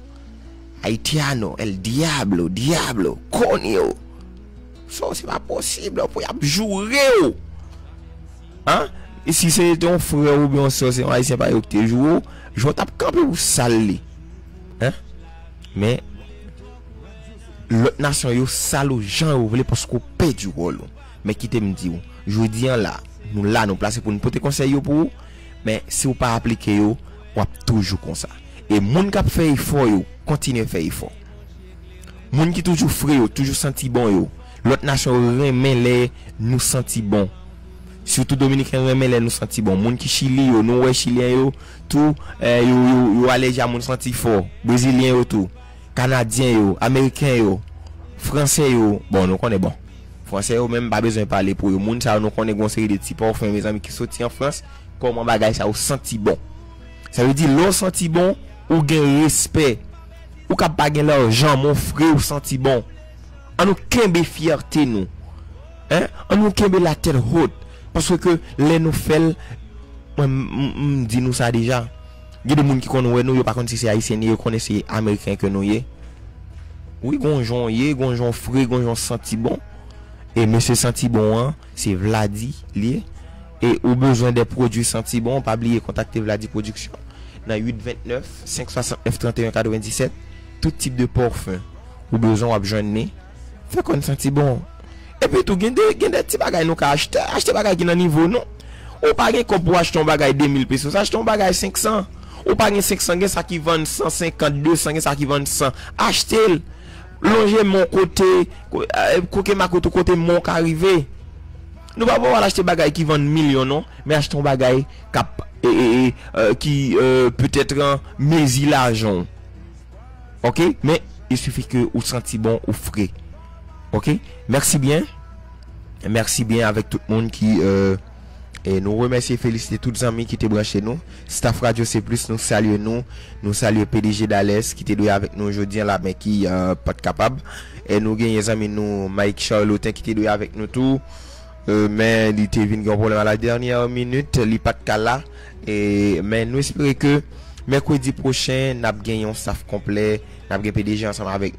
Haitiano, el diablo, diablo, coño. So, se pa posib, pou y ap joure w. Hein? E si se te yon frè w oubyen yon sè, se yon ayisyen pa yo ki te joure w, jan w t ap kanpe pou sal li. Hein? Men, lòt nasyon yo sal ou jan yo vle paske w pèdi wòl ou. Men kite m di w, jodi an la, nou la, nou plase pou n pote konsèy yo pou ou, men si w pa aplike yo, w ap toujou konsa. E moun k ap fè efò yo, kontinye fè efò. Moun ki toujou fre yo, toujou santi bon yo. Lòt nasyon yo renmen lè nou santi bon. Sitou Dominiken renmen lè nou santi bon. Moun ki Chili yo, nou wè Chilyen yo, tou, eh, yo, yo, yo alèji a moun santi fò. Brezilyen yo tou. Kanadyen yo, Ameriken yo, Fransè yo. Bon, nou konnen bon. Fransè yo menm pa bezwen pale pou yo. Moun sa yo nou konnen gon seri de ti pafon, mezanmi, ki soti an Frans. Kòman bagay sa yo santi bon. Sa vle di, lè w santi bon, ou gen respè. Ou kab pa gen lajan, men w fre, ou santi bon. An nou kenbe fyète nou. Hein? An nou kenbe la tête haute. Paske lè nou fè l, mwen, m, m, m di nou sa deja. Gen de moun ki konn wè nou, yo pa konn si se ayisyen nou ye, yo konnen se ameriken ke nou ye. Wi, gon jan w ye, gon jan w fre, gon jan w santi bon. E mesye santi bon an, se Vladi li ye. E ou bezwen de pwodui santi bon, pa bliye kontakte Vladi Production nan uit vennèf, senk swasantnèf, trannteyen katrevendisèt. Tout tip de pafon ou bezwen, w ap jwenn li. Fè kò n santi bon. Epi tou, gen de, gen de ti bagay nou ka achte. Achte bagay ki nan nivo nou. Ou pa gen kòb pou achte yon bagay de mil pesos, achte yon bagay senk san. Ou pa gen senk san, gen sa ki vann san senkant, de san, gen sa ki vann san. Achte l. Lonje men w kote, ko-, eh, koke makout ou kote men w ka rive. Nou pa pou al achte bagay ki vann milyon non, men achte yon bagay k ap, e, e, e, eh, ki, eh, petèt an mezi lajan w. Oke? Men, il suffit ke ou santi bon, ou fre. Oke? Mèsi byen. Mèsi byen avèk tout moun ki, eh, e nou remèsye, felisite tout zanmi ki te branche nou. Staff Radio C plus, nou salye nou. Nou salye P D G Dales ki te dwe avèk nou jodi an la, men ki, eh, pa t kapab. E nou genyen zanmi nou, Mike Charlotin, ki te dwe avèk nou tou. Eh, men li te vin gen yon pwoblèm a la dènyè minit, li pa t ka la. E, men nou espere ke mèkredi pwochen, n ap gen yon staff konplè, n ap gen P D G ansanm avèk